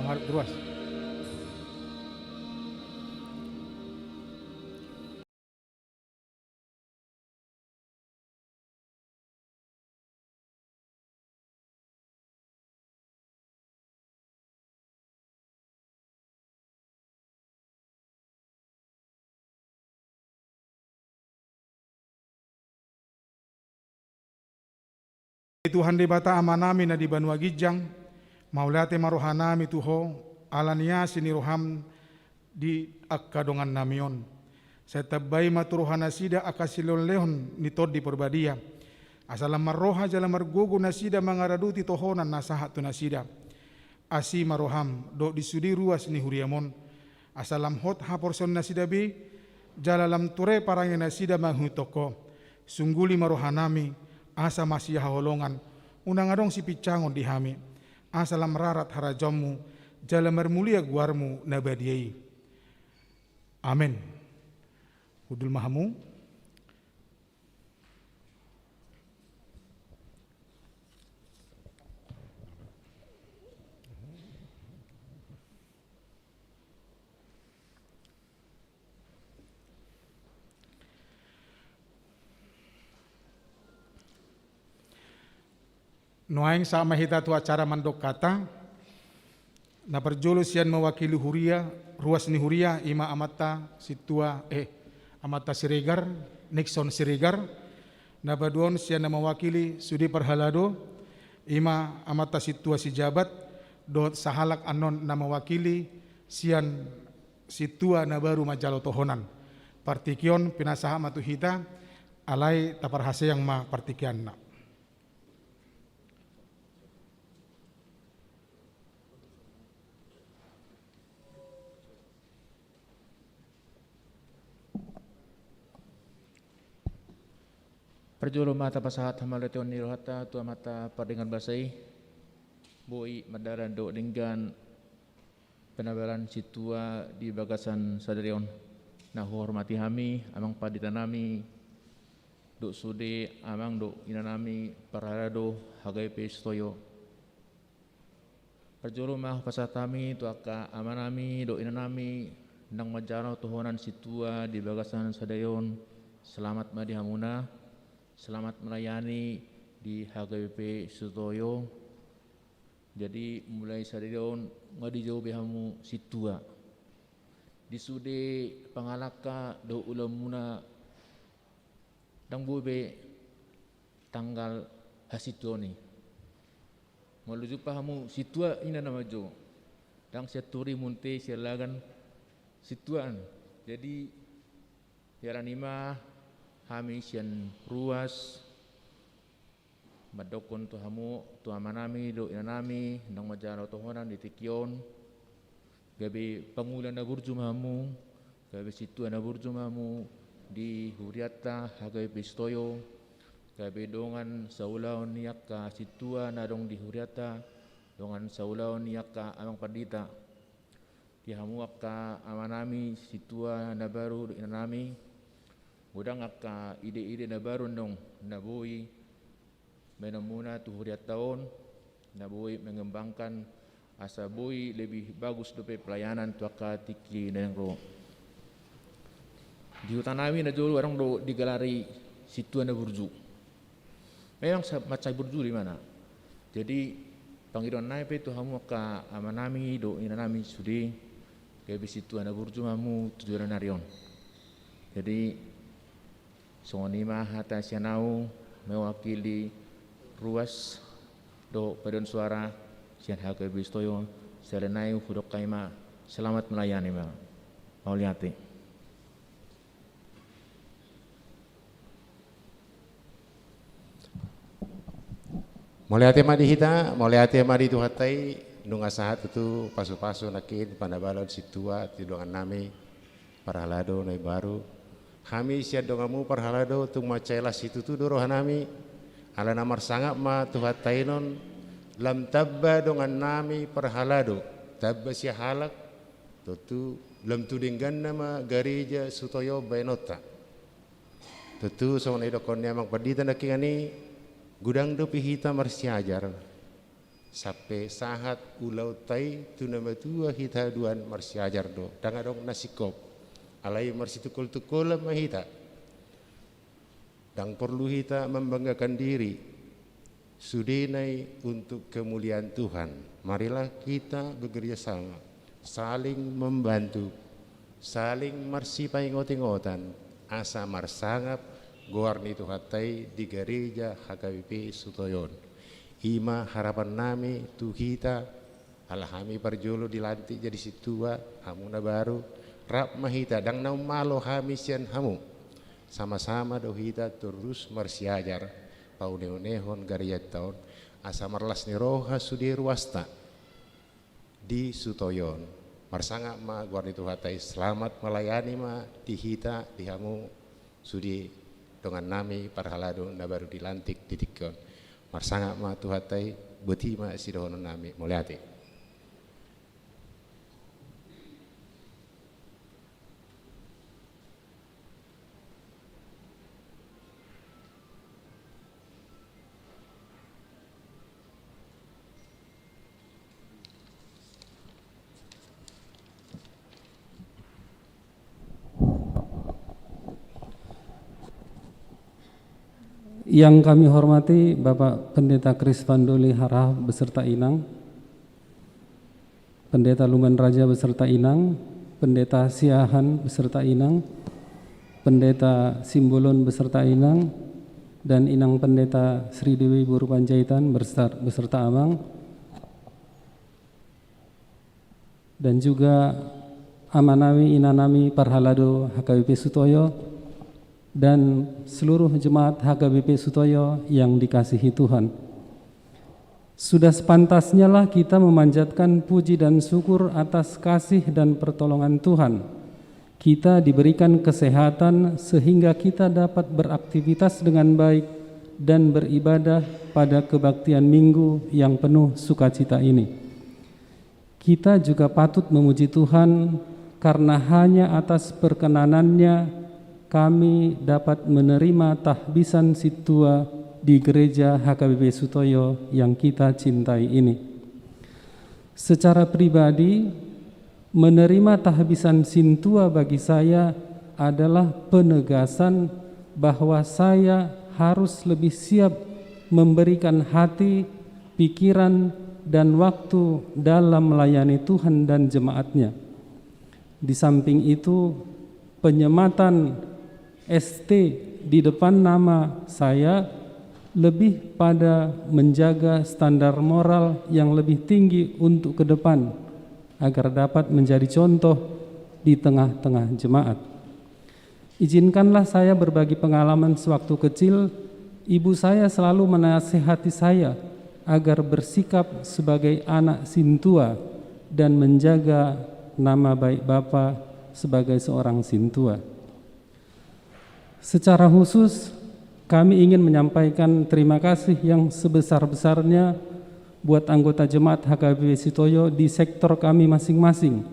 Mangharap ruas. Tuhan Debata Amanami na di banua ginjang, mauliate ma rohanami tu Ho, ala ni asi ni roham di angka dongannami on. Sai tambai ma tu rohanasida angka silehonlehon ni Tondi Porbadia, asa lam marroha jala margogo nasida mangaradoti tohonan na sahat tu nasida. Asi ma roham dohot di sude ruas ni huriam on, asa lam hot haporseaonnasida be Jala lam ture parange nasida mangihut ho, sungguli ma rohanami, asa masihaholongan, unang adong sipincangon di hami, asa lam rarat harajaonmu, jala marmulia goarmu na badia i. Amen. Hundul ma hamu. Nuaeng sahat ma hita tu acara mandok hata. Na parjolo sian mewakili huria, ruas ni huria, ima amanta Sintua, eh, amanta Siregar, Nixon Siregar. Na paduahon sian na mewakili sude parhalado, ima amanta Sintua Sijabat, dohot sahalak annon na mewakili sian sintua na baru manjalo tohonan. Partingkian on pinasahat ma tu hita, alai taparhaseang ma partingkianna. Parjolo ma tapasahat hamauliateon ni rohanta tu Amanta Pardenggan Basa i, boi mardalan dohot denggan panabalan sintua di bagasan sadari on. Na huhormati hami, amang pandita nami, dohot sude amang dohot ina nami parhalado H K B P Sutoyo. Parjolo ma hupasahat hami tu angka ama nami dohot ina nami naung manjalo tohonan sintua di bagasan sadari on. Selamat ma di hamuna, selamat melayani di H K B P Sutoyo. Jadi mulai sadari on nga dijou be hamu sintua. Di sude pangalangka dohot ulaonmuna ndang boi be tanggal hasintuaon i. Molo jumpa hamu sintua, ina na manjou. Ndang sian turi, munthe, sian lagan, sintuaan. Jadi, jala i ma hami sian ruas mandokkon tu hamu, tu ama nami dohot ina nami naung manjalo tohonan di tingki on, gabe pangula na burju ma hamu, gabe sintua na burju ma hamu di hurianta H K B P Sutoyo, gabe dongan saulaon ni angka sintua na adong di hurianta, dongan saulaon ni angka amang pandita. Di hamu angka ama nami sintua na baru dohot ina nami, godang angka ide-ide na baru annon na boi baenonmuna tu hurianta on, na boi mengembangkan asa boi lebih bagus dope pelayanan tu angka tingki na naeng ro. Di huta nami na jolo adong do digalari sintua na burju. Memang sa-, mansai burju do ibana. Jadi, pangidoan nami pe tu hamu angka ama nami dohot ina nami sude, gabe sintua na burju ma hamu tu joloan ni ari on. Jadi, songon i ma hata sian ahu mewakili ruas dohot paduahon suara sian H K B P Sutoyo. Selain nai hudok hami ma, selamat melayani ma. Mauliate. Mauliate ma di hita, mauliate ma di Tuhanta i, nunga sahat tutu pasu-pasu nangkin panabalan sintua tu dongan nami parhalado na imbaru. Hami sian donganmu parhalado tung mansai las situtu do roha nami, ala na marsangap ma Tuhanta i annon, lam tamba dongan nami parhalado, tamba siahalak, tontu lam tu dengganna ma gareja Sutoyo baenonta. Tontu songon na didokkon ni amang pandita nangkiningan i, godang dope hita marsiajar. Sampe sahat ulaonta i tu na matua hita haduan marsiajar do, ndang adong na singkop. Alai marsitungkol-tungkolan ma hita. Ndang porlu hita membanggakan diri. Sudena i untuk kemuliaan Tuhan. Marilah kita bekerja sama, saling membantu, saling marsipaingot-ingotan, asa marsangap goar ni Tuhanta i di gareja H K B P Sutoyo on. I ma harapan nami tu hita, ala hami parjolo dilantik jadi sintua, hamu na baru, rap ma hita, ndang na ummalo hami sian hamu. Sama-sama do hita torus marsiajar, paune-unehon garejanta on, asa marlas ni roha sude ruasta di Sutoyo on. Marsangap ma goar ni Tuhanta i, selamat melayani ma di hita, di hamu, sude dongannami parhalado na baru dilantik di tingki on. Marsangap ma Tuhanta i, boti ma sidohononnami. Mauliate. Yang kami hormati Bapak Pendeta Krispan Doli Harahap beserta Inang, Pendeta Luman Raja beserta Inang, Pendeta Siahaan beserta Inang, Pendeta Simbolon beserta Inang, dan Inang Pendeta Sri Dewi Boru Panjaitan beserta, beserta Amang, dan juga amanami, inanami, parhalado H K B P Sutoyo, dan seluruh jemaat H K B P Sutoyo yang dikasihi Tuhan. Sudah sepantasnyalah kita memanjatkan puji dan syukur atas kasih dan pertolongan Tuhan. Kita diberikan kesehatan sehingga kita dapat beraktivitas dengan baik dan beribadah pada kebaktian Minggu yang penuh sukacita ini. Kita juga patut memuji Tuhan karena hanya atas perkenanan-Nya kami dapat menerima tahbisan sintua di Gereja H K B P Sutoyo yang kita cintai ini. Secara pribadi, menerima tahbisan sintua bagi saya adalah penegasan bahwa saya harus lebih siap memberikan hati, pikiran, dan waktu dalam melayani Tuhan dan jemaat-Nya. Di samping itu, penyematan S T di depan nama saya lebih pada menjaga standar moral yang lebih tinggi untuk ke depan, agar dapat menjadi contoh di tengah-tengah jemaat. Izinkanlah saya berbagi pengalaman sewaktu kecil. Ibu saya selalu menasehati saya agar bersikap sebagai anak sintua dan menjaga nama baik Bapa sebagai seorang sintua. Secara khusus, kami ingin menyampaikan terima kasih yang sebesar-besarnya buat anggota jemaat H K B P Sutoyo di sektor kami masing-masing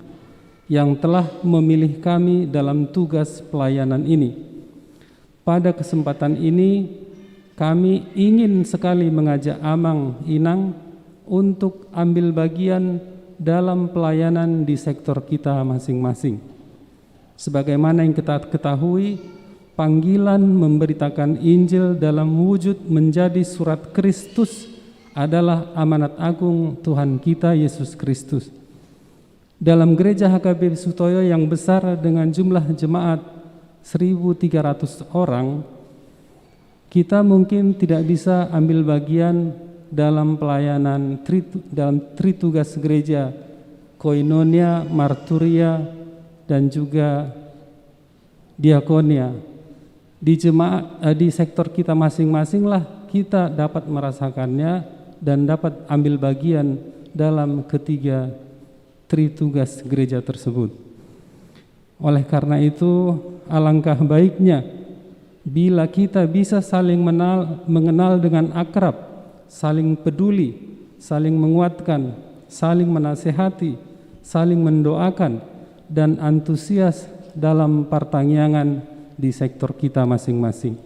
yang telah memilih kami dalam tugas pelayanan ini. Pada kesempatan ini, kami ingin sekali mengajak Amang Inang untuk ambil bagian dalam pelayanan di sektor kita masing-masing. Sebagaimana yang kita ketahui, panggilan memberitakan Injil dalam wujud menjadi surat Kristus adalah amanat agung Tuhan kita Yesus Kristus. Dalam gereja H K B P Sutoyo yang besar dengan jumlah jemaat seribu tiga ratus orang, kita mungkin tidak bisa ambil bagian dalam pelayanan tritu-, dalam tritugas gereja, koinonia, marturia, dan juga diakonia. Di jemaat, eh, di sektor kita masing-masinglah kita dapat merasakannya dan dapat ambil bagian dalam ketiga tritugas gereja tersebut. Oleh karena itu, alangkah baiknya bila kita bisa saling menal-, mengenal dengan akrab, saling peduli, saling menguatkan, saling menasehati, saling mendoakan, dan antusias dalam partangiangan di sektor kita masing-masing.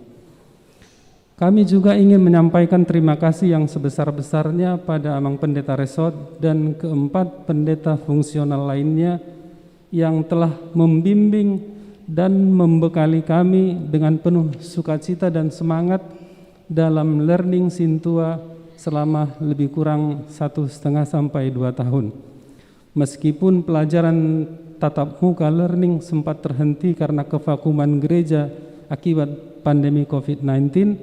Kami juga ingin menyampaikan terima kasih yang sebesar-besarnya pada Amang Pendeta Resort dan keempat pendeta fungsional lainnya yang telah membimbing dan membekali kami dengan penuh sukacita dan semangat dalam learning sintua selama lebih kurang satu setengah sampai dua tahun. Meskipun pelajaran tatap muka, learning, sempat terhenti karena kevakuman gereja akibat pandemi covid sembilan belas,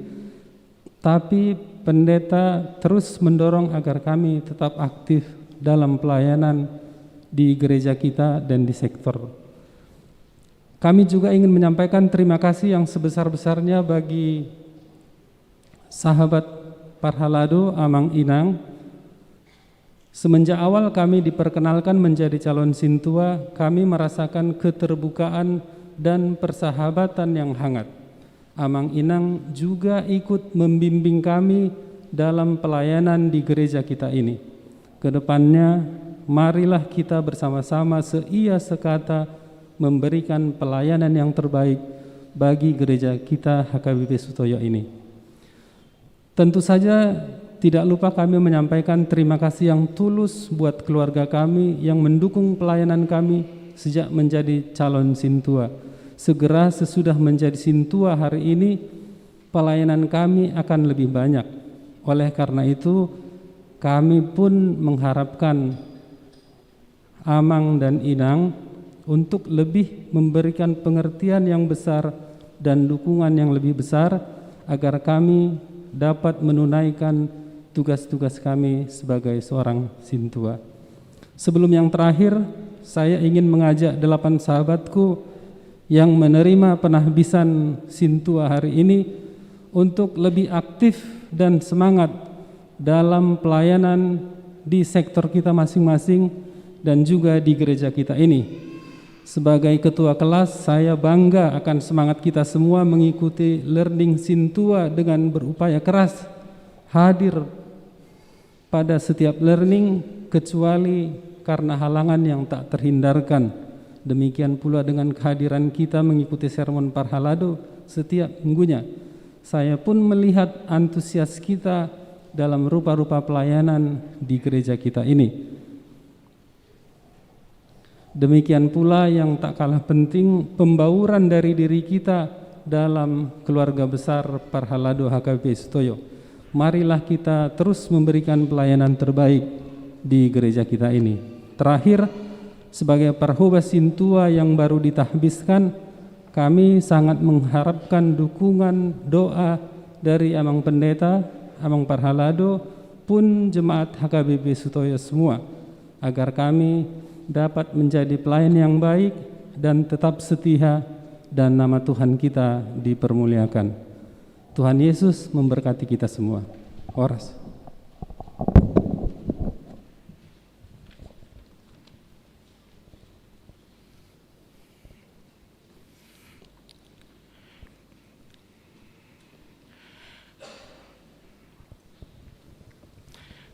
tapi pendeta terus mendorong agar kami tetap aktif dalam pelayanan di gereja kita dan di sektor. Kami juga ingin menyampaikan terima kasih yang sebesar-besarnya bagi sahabat parhalado, Amang Inang, Semenjak awal kami diperkenalkan menjadi calon sintua, kami merasakan keterbukaan dan persahabatan yang hangat. Amang Inang juga ikut membimbing kami dalam pelayanan di gereja kita ini. Kedepannya, marilah kita bersama-sama seia sekata memberikan pelayanan yang terbaik bagi gereja kita H K B P Sutoyo ini. Tentu saja tidak lupa kami menyampaikan terima kasih yang tulus buat keluarga kami yang mendukung pelayanan kami sejak menjadi calon sintua. Segera sesudah menjadi sintua hari ini, pelayanan kami akan lebih banyak. Oleh karena itu, kami pun mengharapkan Amang dan Inang untuk lebih memberikan pengertian yang besar dan dukungan yang lebih besar agar kami dapat menunaikan tugas-tugas kami sebagai seorang sintua. Sebelum yang terakhir, saya ingin mengajak delapan sahabatku yang menerima penahbisan sintua hari ini untuk lebih aktif dan semangat dalam pelayanan di sektor kita masing-masing dan juga di gereja kita ini. Sebagai ketua kelas, saya bangga akan semangat kita semua mengikuti learning sintua dengan berupaya keras hadir pada setiap learning, kecuali karena halangan yang tak terhindarkan. Demikian pula dengan kehadiran kita mengikuti sermon parhalado setiap minggunya. Saya pun melihat antusias kita dalam rupa-rupa pelayanan di gereja kita ini. Demikian pula yang tak kalah penting, pembauran dari diri kita dalam keluarga besar Parhalado H K B P Sutoyo. Marilah kita terus memberikan pelayanan terbaik di gereja kita ini. Terakhir, sebagai parhobas sintua yang baru ditahbiskan, kami sangat mengharapkan dukungan doa dari Amang Pendeta, Amang Parhalado, pun jemaat H K B P Sutoyo semua, agar kami dapat menjadi pelayan yang baik dan tetap setia, dan nama Tuhan kita dipermuliakan. Tuhan Yesus memberkati kita semua. Horas.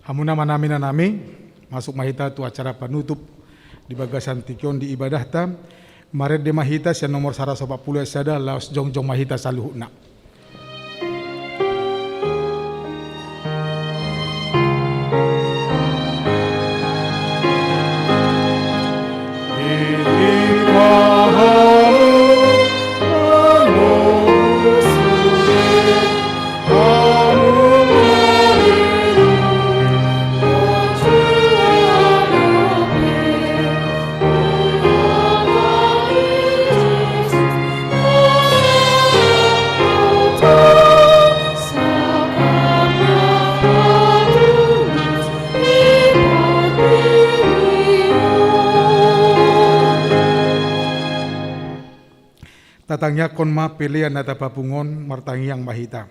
Hamu amanami, inanami, masuk ma hita tu acara panutup di bagasan tingki on di ibadahta. Marende ma hita sian nomor saratus opat pulu sada, laos jongjong ma hita saluhutna. Tatangiangkon ma pelean na tapapung on, martangiang ma hita.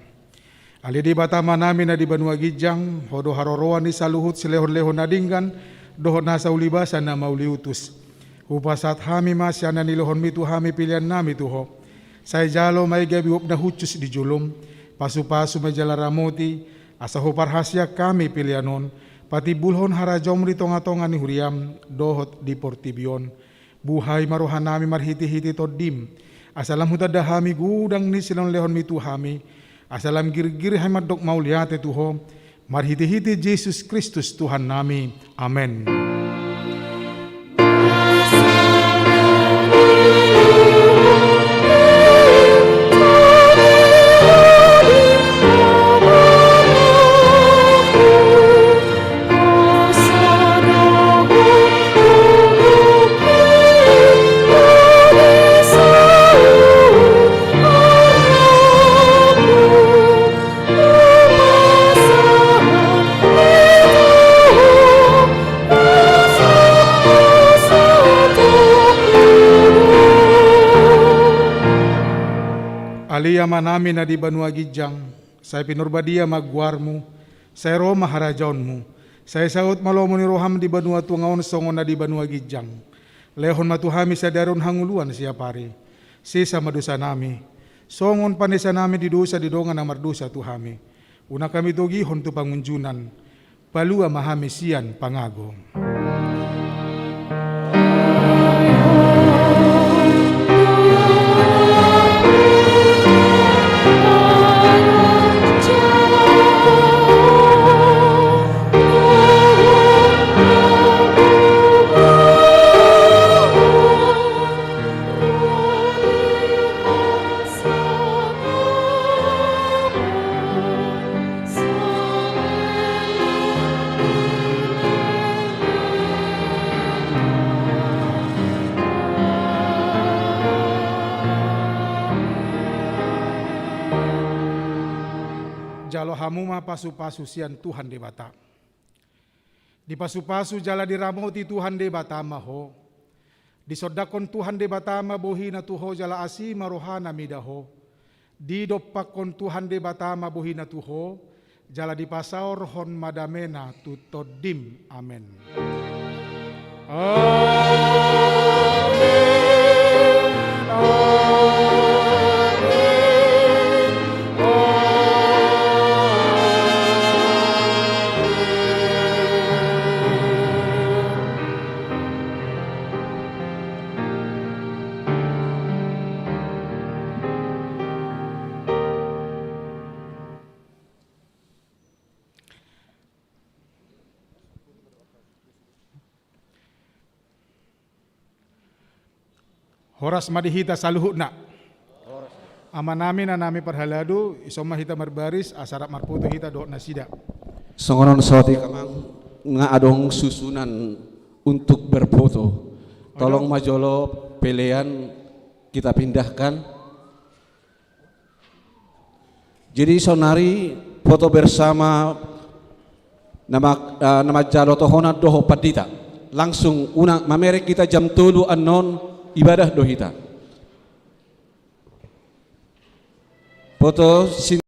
Ale Debata Amanami na di banua ginjang, Ho do haroroan ni saluhut silehonlehon na denggan dohot nasa ulibasa na mauliutus. Hupasahat hami ma sian na nilehonmi tu hami peleannami tu Ho. Sai jalo ma i gabe uap na hushus di jolom, pasupasu ma i jala ramoti, asa huparhaseang hami pelean on patimbulhon harajaonmu di tongatonga ni huriam dohot di portibi on. Buhai ma rohanami marhitehite Tondim, asa lam hutanda hami godang ni silehonlehonmi tu hami, asa lam girgir hami mandok mauliate tu Ho, marhitehite Jesus Kristus Tuhannami. Amen. Ale Amanami na di banua ginjang, sai pinarbadia ma goarmu, sai ro ma harajaonmu, Sai saut ma lomo ni roham di banua tonga on songon na di banua ginjang. Lehon ma tu hami sadari on hangoluan siapari. Sesa ma dosanami, songon panesanami di dosa di dongan na mardosa tu hami. Unang hami togihon tu pangunjunan. Palua ma hami sian pangago. Jalo hamu ma pasupasu sian Tuhan Debata. Dipasupasu jala diramoti Tuhan Debata ma ho. Disondangkon Tuhan Debata ma bohina tu ho jala asi ma rohana mida ho. Didompakkon Tuhan Debata ma bohina tu ho, jala dipasaorhon ma damena tu tondim. Amen. Amen. Amen. Horas ma di hita saluhutna. Amanami, inanami parhalado, ison ma hita marbaris asa rap marfoto hita dohot nasida. Songon on saotik amang, nga adong susunan untuk berfoto. Tolong ma jolo pelean kita pindahkan. Jadi saonari foto bersama na ma-, eh, na manjalo tohonan dohot pandita. Langsung unang mamereng hita jam tolu annon ibadah do hita. Foto sin-